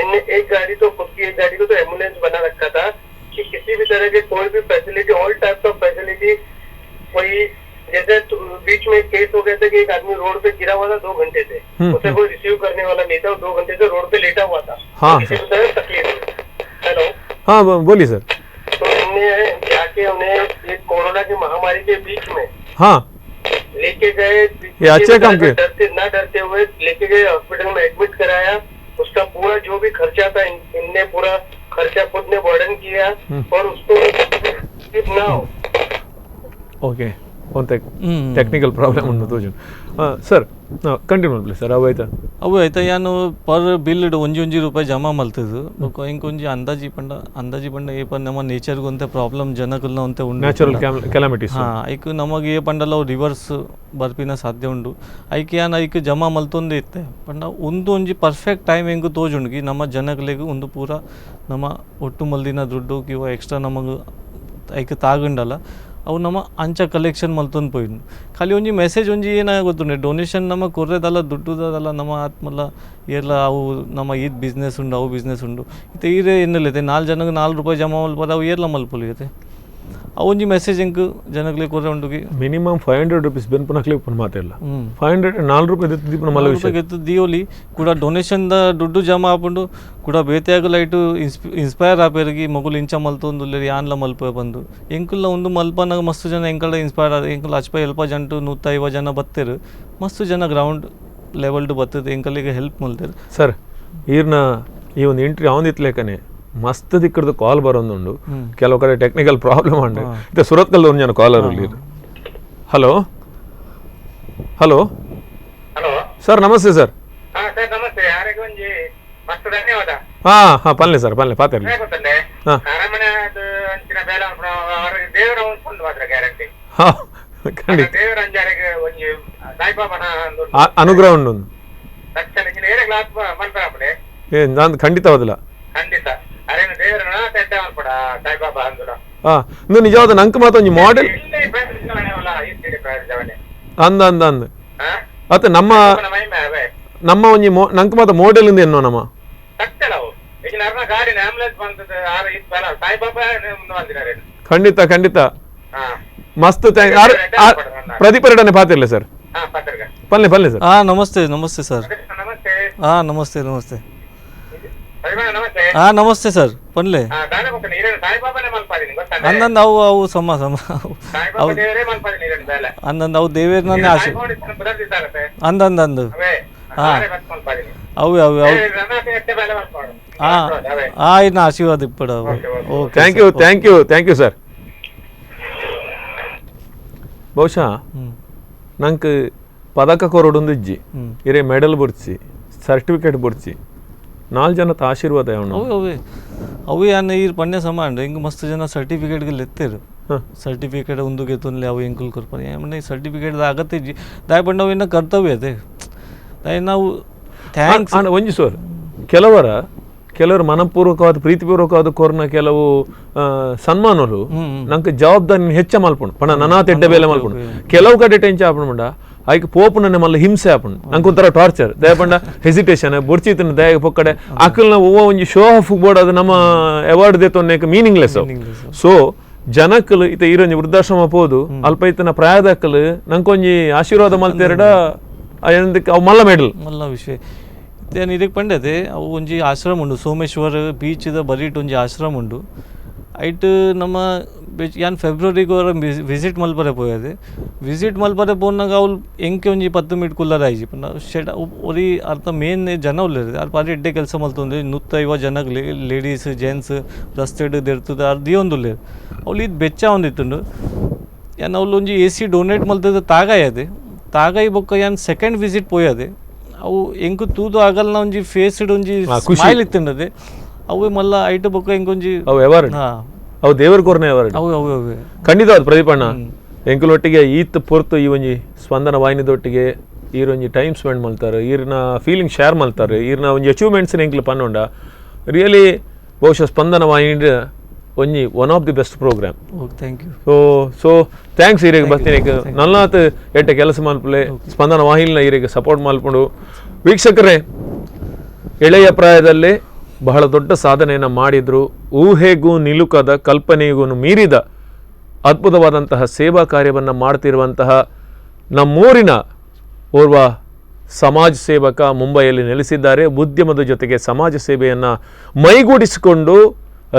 इनने एक गाड़ी तो खुद की एक गाड़ी को तो एम्बुलेंस बना रखा था कि किसी भी तरह के कोई भी facility, all type of facility. वही जैसे बीच में एक केस हो गया था कि एक आदमी रोड पे गिरा हुआ था 2 घंटे से, उसे कोई रिसीव करने वाला नहीं था, 2 घंटे से रोड पे लेटा हुआ था। हाँ, किसी भी तरह तकलीफ। हेलो हाँ बोलिए सर। तो इनने जाके उन्हें एक कोरोना की महामारी के बीच में हाँ लेके गए, ये अच्छे काम किए। डरते ना डरते हुए लेके गए, हॉस्पिटल में एडमिट कराया। उसका पूरा जो भी खर्चा था इनने पूरा खर्चा खुद ने बर्डन किया और उसको ना हो। ಓಕೆ, ಒಂದು ಟೆಕ್ನಿಕಲ್ ಪ್ರಾಬ್ಲಮ್ ಉಂಟು ತೋಜುಂಡು sir. Continue please sir. ಅವು ಆಯ್ತಾ? ಅವು ಆಯ್ತಾ ಯಾನು ಪರ್ ಬಿಲ್ ಒಂಜಿ ಒಂಜಿ ರೂಪಾಯಿ ಜಮಾ ಮಲ್ತದು. ಬೊಕ್ಕ ಇಂಕ್ ಒಂಜಿ ಅಂದಾಜಿ ಪಂಡ ಅಂದಾಜಿ ಪಂಡ ಏಪ ನಮ್ಮ ನೇಚರ್ಗೆ ಒಂತೆ ಪ್ರಾಬ್ಲಮ್ ಜನಕುಲ್ನ ಒಂತೆ ಉಂಡು ನ್ಯಾಚುರಲ್ ಕೆಲಾಮಿಟೀಸ್. ಹಾ, ಐಕ್ ನಮಗೆ ಏ ಪಂಡಲ ಅವು ರಿವರ್ಸ್ ಬರ್ಪಿನ ಸಾಧ್ಯ ಉಂಡು. ಐಕ್ ಯಾನ್ ಐಕ್ ಜಮಾ ಮಲ್ತೊಂದೇ ಇತ್ತೆ ಪಂಡ ಒಂದು ಒಂಜಿ ಪರ್ಫೆಕ್ಟ್ ಟೈಮ್ ಎಂಕ್ ತೋಜುಂಡು ಕಿ ನಮ್ಮ ಜನಕ್ಲೆಗ್ ಒಂದು ಪೂರ ನಮ್ಮ ಒಟ್ಟು ಮಲ್ದಿನ ದುಡ್ಡು ಕಿವ ಎಕ್ಸ್ಟ್ರಾ ನಮಗೆ ಐಕ್ ತಾಗುಂಡಲ್ಲ ಅವು ನಮ್ಮ ಅಂಚ ಕಲೆಕ್ಷನ್ ಮಲ್ತೊಂದು ಪೋಯಿನು. ಖಾಲಿ ಒಂಜಿ ಮೆಸೇಜ್ ಒಂಜಿ ಏನಾಗ ಗೊತ್ತುಂಡೆ, ಡೊನೇಷನ್ ನಮ್ಮ ಕೊರ್ರೆದಲ್ಲ ದುಡ್ಡುದಲ್ಲ ನಮ್ಮ ಆತ್ಮಲ್ಲ ಏರ್ಲ ಅವು ನಮ್ಮ ಈದ್ ಬಿಸ್ನೆಸ್ ಉಂಡು ಅವು ಬಿಸ್ನೆಸ್ ಉಂಡು ಇತ್ತೆ ಈರೇ ಎನ್ನಲೈತೆ 4 ಜನಕ್ಕೆ 4 ರೂಪಾಯಿ ಜಮಾ ಮಲ್ಪದ ಅವು ಏರ್ಲ ಮಲ್ಪೊಲಿ ಇತ್ತೆ ಅವು ಒಂಜಿ ಮೆಸೇಜ್ ಎಂಕ್ ಜನಕ್ಲೆ ಕೊರ್ರೆ ಉಂಡು ಕಿ ಮಿನಿಮಮ್ 500 ರುಪೀಸ್ ಬೆನ್ಪುನಕ್ಲೆ ಉಪ್ಪುನ ಮಾತೆಲ್ಲ 500 4 ರೂಪಾಯಿ ದೆತ್ತ್ ದೀಪುನ ಮಲ್ಲ ವಿಷಯ. ರೂಪಾಯಿ ದಿಯೋಲಿ ಕೂಡ ಡೊನೇಷನ್ the ದುಡ್ಡು ಜಮಾ ಆಪುಂಡು ಕೂಡ ಬೇತೆಯಾಗ ಲೈಟು ಇನ್ಸ್ಪೈರ್ ಆಪೇರಿಗೆ ಮೊಗುಲು ಇಂಚ ಮಲ್ತೊಂದುಲ್ಲೆರ್ ಯಾನ್ಲ ಮಲ್ಪೆ ಬಂದು ಎಂಕುಲ್ಲ ಒಂದು ಮಲ್ಪನಾಗ ಮಸ್ತ್ ಜನ ಎಂಕಲ ಇನ್ಸ್ಪೈರ್ ಆದ ಎಂಕುಲ ಅಚ್ಪ ಎಲ್ಪ ಜಂಟು 150 ಜನ ಬತ್ತೆರ್ ಮಸ್ತ್ ಜನ ಗ್ರೌಂಡ್ ಲೆವೆಲ್ಡ್ ಬತ್ತದ ಎಂಕಲಿಗೆ ಹೆಲ್ಪ್ ಮಲ್ತೆರ್. ಸರ್ ಈರ್ನ ಈ ಒಂದು ಎಂಟ್ರಿ ಆವೊಂದಿತ್ಲೇಕನೆ ಮಸ್ತ್ ದಿಕ್ಕದ ಕಾಲ್ ಬರೋದುಂಡು, ಕೆಲವು ಕಡೆ ಟೆಕ್ನಿಕಲ್ ಪ್ರಾಬ್ಲಮ್ ಉಂಡು. ಇದು ಸುರತ್ಕಲ್ ಒಂದು ಜನ collar. Hello hello hello sir, namaste sir. Sir namaste. ಯಾರಿಗೆ ಒಂಜಿ ಮಸ್ತ್ ಧನ್ಯವಾದ. ಹಾ ಹಾ ಪಲ್ಲೆ ಸರ್, ಪಲ್ಲೆ ಪಾತಿರ್ಲಿ. ಗೊತ್ತಂಡೆ ಅರಮನೆ ಅಂಚಿನ ಬೇಲೆ ದೇವರ ಉಂಟು ಮಾತ್ರ ಗ್ಯಾರಂಟಿ. ಹಾ ಖಂಡಿತ. ದೇವರ ಅಂಜಾರಿಗೆ ಒಂಜಿ ಸಾಯಿಬಾಬನ ಅನುಗ್ರಹ ಉಂಡು. ಏ ನಾನು ಖಂಡಿತವಾದಿಲ್ಲ. ಖಂಡಿತ ಅರೇನು ದೇವರ ಮಲ್ಪಡ ಸಾಯಿಬಾಬಾ ಅಂದುಲ. ಹಾ ಇಂದು ನಿಜವಾದ ನಂಕ್ ಮಾತ್ರ ಒಂಜಿ ಮಾಡೆಲ್ ಅಂದ ಅಂದ ಅಂದ ಅತ್ತ ನಮ್ಮ ನಮ್ಮ ಒಂಜಿ ನಂಕ್ ಮಾತ್ರ ಮಾಡೆಲ್ ಇಂದ ಎನ್ನೋ ನಮ್ಮ ಖಂಡಿತ ಖಂಡಿತ ಮಸ್ತ್. ಪ್ರದೀಪ್ ಎರಡನೇ ಪಾತಿರ್ಲಿ ಸರ್. ಪಲ್ಲೆ ಪಲ್ಲೆ ಸರ್. ಹಾ ನಮಸ್ತೆ ನಮಸ್ತೆ ಸರ್. ಹಾ ನಮಸ್ತೆ ನಮಸ್ತೆ. ಹಾ ನಮಸ್ತೆ ಸರ್. ಪನ್ಲೆ ಅಂದಂದು ಅವು ಅವು ಸಮ ಸಮ ಅಂದಂದು ಅವು ದೇವೇರ್ನೇ ಆಶೆ ಅಂದಂದು ಅಂದು. ಹಾ ಅವೆ ಅವೆ ಅವು. ಹಾ ಹಾ ಇನ್ನು ಆಶೀರ್ವಾದ ಇಪ್ಪಡ. Okay, thank you thank you thank you sir. ಬಹುಶಃ ನಂಗೆ ಪದಕ ಕೊರಡೊಂದು ಇಜ್ಜಿ, ಇರೇ ಮೆಡಲ್ ಬುಡ್ಚಿ, ಸರ್ಟಿಫಿಕೇಟ್ ಬುಡ್ಚಿ, ನಾಲ್ಕು ಜನದ ಆಶೀರ್ವಾದ. ಅವೇ ಅವೇ ಅವೇ ಅನ್ನ ಈ ಪಣ್ಯ ಸಮಾನ ಹಿಂಗೆ ಮಸ್ತ್ ಜನ ಸರ್ಟಿಫಿಕೇಟ್ಗೆ ಲೆತ್ತೇರು. ಸರ್ಟಿಫಿಕೇಟ್ ಒಂದು ಗೆತ್ತೊಂದ್ಲೆ ಅವು ಎಂಕುಲ್ ಕೊರ್ಪನೆ ಮನೆ ಸರ್ಟಿಫಿಕೇಟ್ ಅಗತ್ಯ ಇಜ್ಜಿ. ದಾಯ ಪಂಡ ಅವು ಇನ್ನು ಕರ್ತವ್ಯ ಅದೇ ದಾಯ ನಾವು thanks. ಒಂಜಿ ಸರ್, ಕೆಲವರು ಮನಪೂರ್ವಕವಾದ ಪ್ರೀತಿಪೂರ್ವಕವಾದ ಕೋರ್ನ ಕೆಲವು ಸನ್ಮಾನಗಳು ನಂಗೆ ಜವಾಬ್ದಾರಿ ಹೆಚ್ಚ ಮಲ್ಪುಂಡು ಪಣ ನನಾತ್ ಎಡ್ಡೆ ಬೇಲೆ ಮಲ್ಪುಂಡು. ಕೆಲವು ಕಡೆ ಟೆಂಚ ಆಪುಂಡು ಐಕ್ ಪೋಪುನ ಮಲ್ಲ ಹಿಂಸೆ ಆಪುಂಡು, ನಂಗೆ ಒಂಥರ ಟಾರ್ಚರ್. ದಯಪಂಡ ಹೆಸಿಟೇಷನ್ ಬೊಡ್ಚಿತನ ದಯ ಪೊಕ್ಕಡೆ ಅಕಲ್ನ ಒವ್ವ ಒಂಜಿ show off board ಅದು ನಮ್ಮ ಅವಾರ್ಡ್ ದೇತೊನ್ನೇಕ ಮೀನಿಂಗ್ಲೆಸ್. ಸೊ ಜನಕ್ಕಲು ಇತ ಈರೊಂಜಿ ವೃದ್ಧಾಶ್ರಮ ಪೋದು ಅಲ್ಪ ಇತನ ಪ್ರಾಯದಕ್ಕಲು ನಂಕೊಂಜಿ ಆಶೀರ್ವಾದ ಮಲ್ತೇರಡ ಅವು ಮಲ್ಲ ಮೆಡಲ್ ಮಲ್ಲ ವಿಷಯ. ನಾನು ಇದಕ್ಕೆ ಪಂಡತೆ ಅವು ಒಂಜಿ ಆಶ್ರಮ ಉಂಡು ಸೋಮೇಶ್ವರ ಬೀಚ್ದ ಬರೀಟ್ ಒಂಜಿ ಆಶ್ರಮ ಉಂಡು. ಐಟ್ ನಮ್ಮ ಯಾನ್ ಫೆಬ್ರವರಿಗೆ ಅವರ ವಿಸಿಟ್ ಮಲ್ಪರೆ ಪೋಯದೆ. ವಿಸಿಟ್ ಮಲ್ಪರೆ ಪೋನಾಗ ಅವ್ಲು ಎಂಕೆ ಒಂಜಿ 10 ಮಿನಿಟ್ ಕುಲ್ಲರ ಆಯ್ಜಿ ಪಂಡ ಶೆಡ್ ಒರಿ ಅರ್ಥ ಮೇನ್ ಜನ ಉಲ್ಲೇರು ಅರ್ ಬಾರಿ ಎಡ್ಡೆ ಕೆಲಸ ಮಲ್ತೊಂದು 150 ಜನಗ್ಲಿ ಲೇಡೀಸ್ ಜೆಂಟ್ಸ್ ರಸ್ತೆಡ್ ದೆರ್ತದ ಅರ್ ದಿಯೊಂದುಲ್ಲೇರು. ಅವ್ಲು ಇದು ಬೆಚ್ಚ ಒಂದಿತ್ತುಂಡು. ಯಾನ್ ಅವ್ಲು ಒಂಜಿ A C donate ಮಲ್ತದ ತಾಗಾಯದೆ ತಾಗಾಯಿ ಬೊಕ್ಕ ಯಾನ್ ಸೆಕೆಂಡ್ ವಿಸಿಟ್ ಪೋಯದೆ. ಅವು ಎಂಕು ತೂದು ಆಗಲ್ನ ಒಂಜಿ ಫೇಸ್ಡ್ ಒಂಜಿ ಸ್ಮೈಲ್ ಇತ್ತುಂಡದೆ ಅವು ಮಲ್ಲ ಐಟ್ ಬೊಕ್ಕ ಎಂಕೊಂಜಿ ಅವು ಅವಾರ್ಡ್. ಅವು ದೇವರ ಕೊರ್ನೆ ಅವಾರ್ಡ್. ಅವು ಅವು ಅವು ಖಂಡಿತ ಅದು ಪ್ರದೀಪಣ್ಣ ಎಂಕುಲೊಟ್ಟಿಗೆ ಈತ್ ಪೊರ್ತು ಈ ಒಂಜಿ ಸ್ಪಂದನ ವಾಹಿನಿದೊಟ್ಟಿಗೆ ಈರೊಂಜಿ ಟೈಮ್ ಸ್ಪೆಂಡ್ ಮಲ್ತಾರೆ, ಈರ್ನ ಫೀಲಿಂಗ್ ಶೇರ್ ಮಲ್ತಾರೆ, ಈರ್ನ ಒಂಜಿ ಅಚೀವ್ಮೆಂಟ್ಸ್ನ ಎಂಕ್ಲು ಪನ್ನೊಂಡ ರಿಯಲಿ ಬಹುಶಃ ಸ್ಪಂದನ ವಾಹಿನಿ ಒಂಜಿ one of the best programme. Thank you. So so thanks ಈರಿಗೆ ಬರ್ತೀನಿ ನಲ್ನಾತ್ ಎಟ್ಟ ಕೆಲಸ ಮಲ್ಪಲೆ ಸ್ಪಂದನ ವಾಹಿನಿನ ಈರಿಗೆ ಸಪೋರ್ಟ್ ಮಲ್ಪುಂಡು. ವೀಕ್ಷಕರೇ, ಎಳೆಯ ಪ್ರಾಯದಲ್ಲೇ ಬಹಳ ದೊಡ್ಡ ಸಾಧನೆಯನ್ನು ಮಾಡಿದರು. ಊಹೆಗೂ ನಿಲುಕದ ಕಲ್ಪನೆಗೂ ಮೀರಿದ ಅದ್ಭುತವಾದಂತಹ ಸೇವಾ ಕಾರ್ಯವನ್ನು ಮಾಡ್ತಿರುವಂತಹ ನಮ್ಮೂರಿನ ಓರ್ವ ಸಮಾಜ ಸೇವಕ ಮುಂಬೈಯಲ್ಲಿ ನೆಲೆಸಿದ್ದಾರೆ. ಉದ್ಯಮದ ಜೊತೆಗೆ ಸಮಾಜ ಸೇವೆಯನ್ನು ಮೈಗೂಡಿಸಿಕೊಂಡು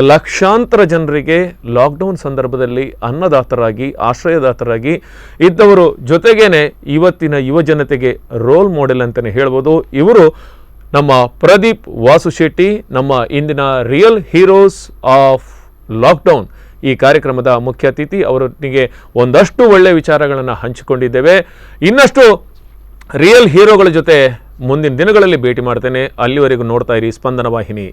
ಲಕ್ಷಾಂತರ ಜನರಿಗೆ ಲಾಕ್ಡೌನ್ ಸಂದರ್ಭದಲ್ಲಿ ಅನ್ನದಾತರಾಗಿ ಆಶ್ರಯದಾತರಾಗಿ ಇದ್ದವರು. ಜೊತೆಗೇನೆ ಇವತ್ತಿನ ಯುವ ಜನತೆಗೆ ರೋಲ್ ಮಾಡೆಲ್ ಅಂತಲೇ ಹೇಳ್ಬೋದು. ಇವರು ನಮ್ಮ ಪ್ರದೀಪ್ ವಾಸುಶೆಟ್ಟಿ, ನಮ್ಮ ಇಂದಿನ real heroes of lockdown ಈ ಕಾರ್ಯಕ್ರಮದ ಮುಖ್ಯ ಅತಿಥಿ. ಅವರೊಟ್ಟಿಗೆ ಒಂದಷ್ಟು ಒಳ್ಳೆಯ ವಿಚಾರಗಳನ್ನು ಹಂಚಿಕೊಂಡಿದ್ದೇವೆ. ಇನ್ನಷ್ಟು ರಿಯಲ್ ಹೀರೋಗಳ ಜೊತೆ ಮುಂದಿನ ದಿನಗಳಲ್ಲಿ ಭೇಟಿ ಮಾಡ್ತೇನೆ. ಅಲ್ಲಿವರೆಗೂ ನೋಡ್ತಾ ಇರಿ ಸ್ಪಂದನ ವಾಹಿನಿ.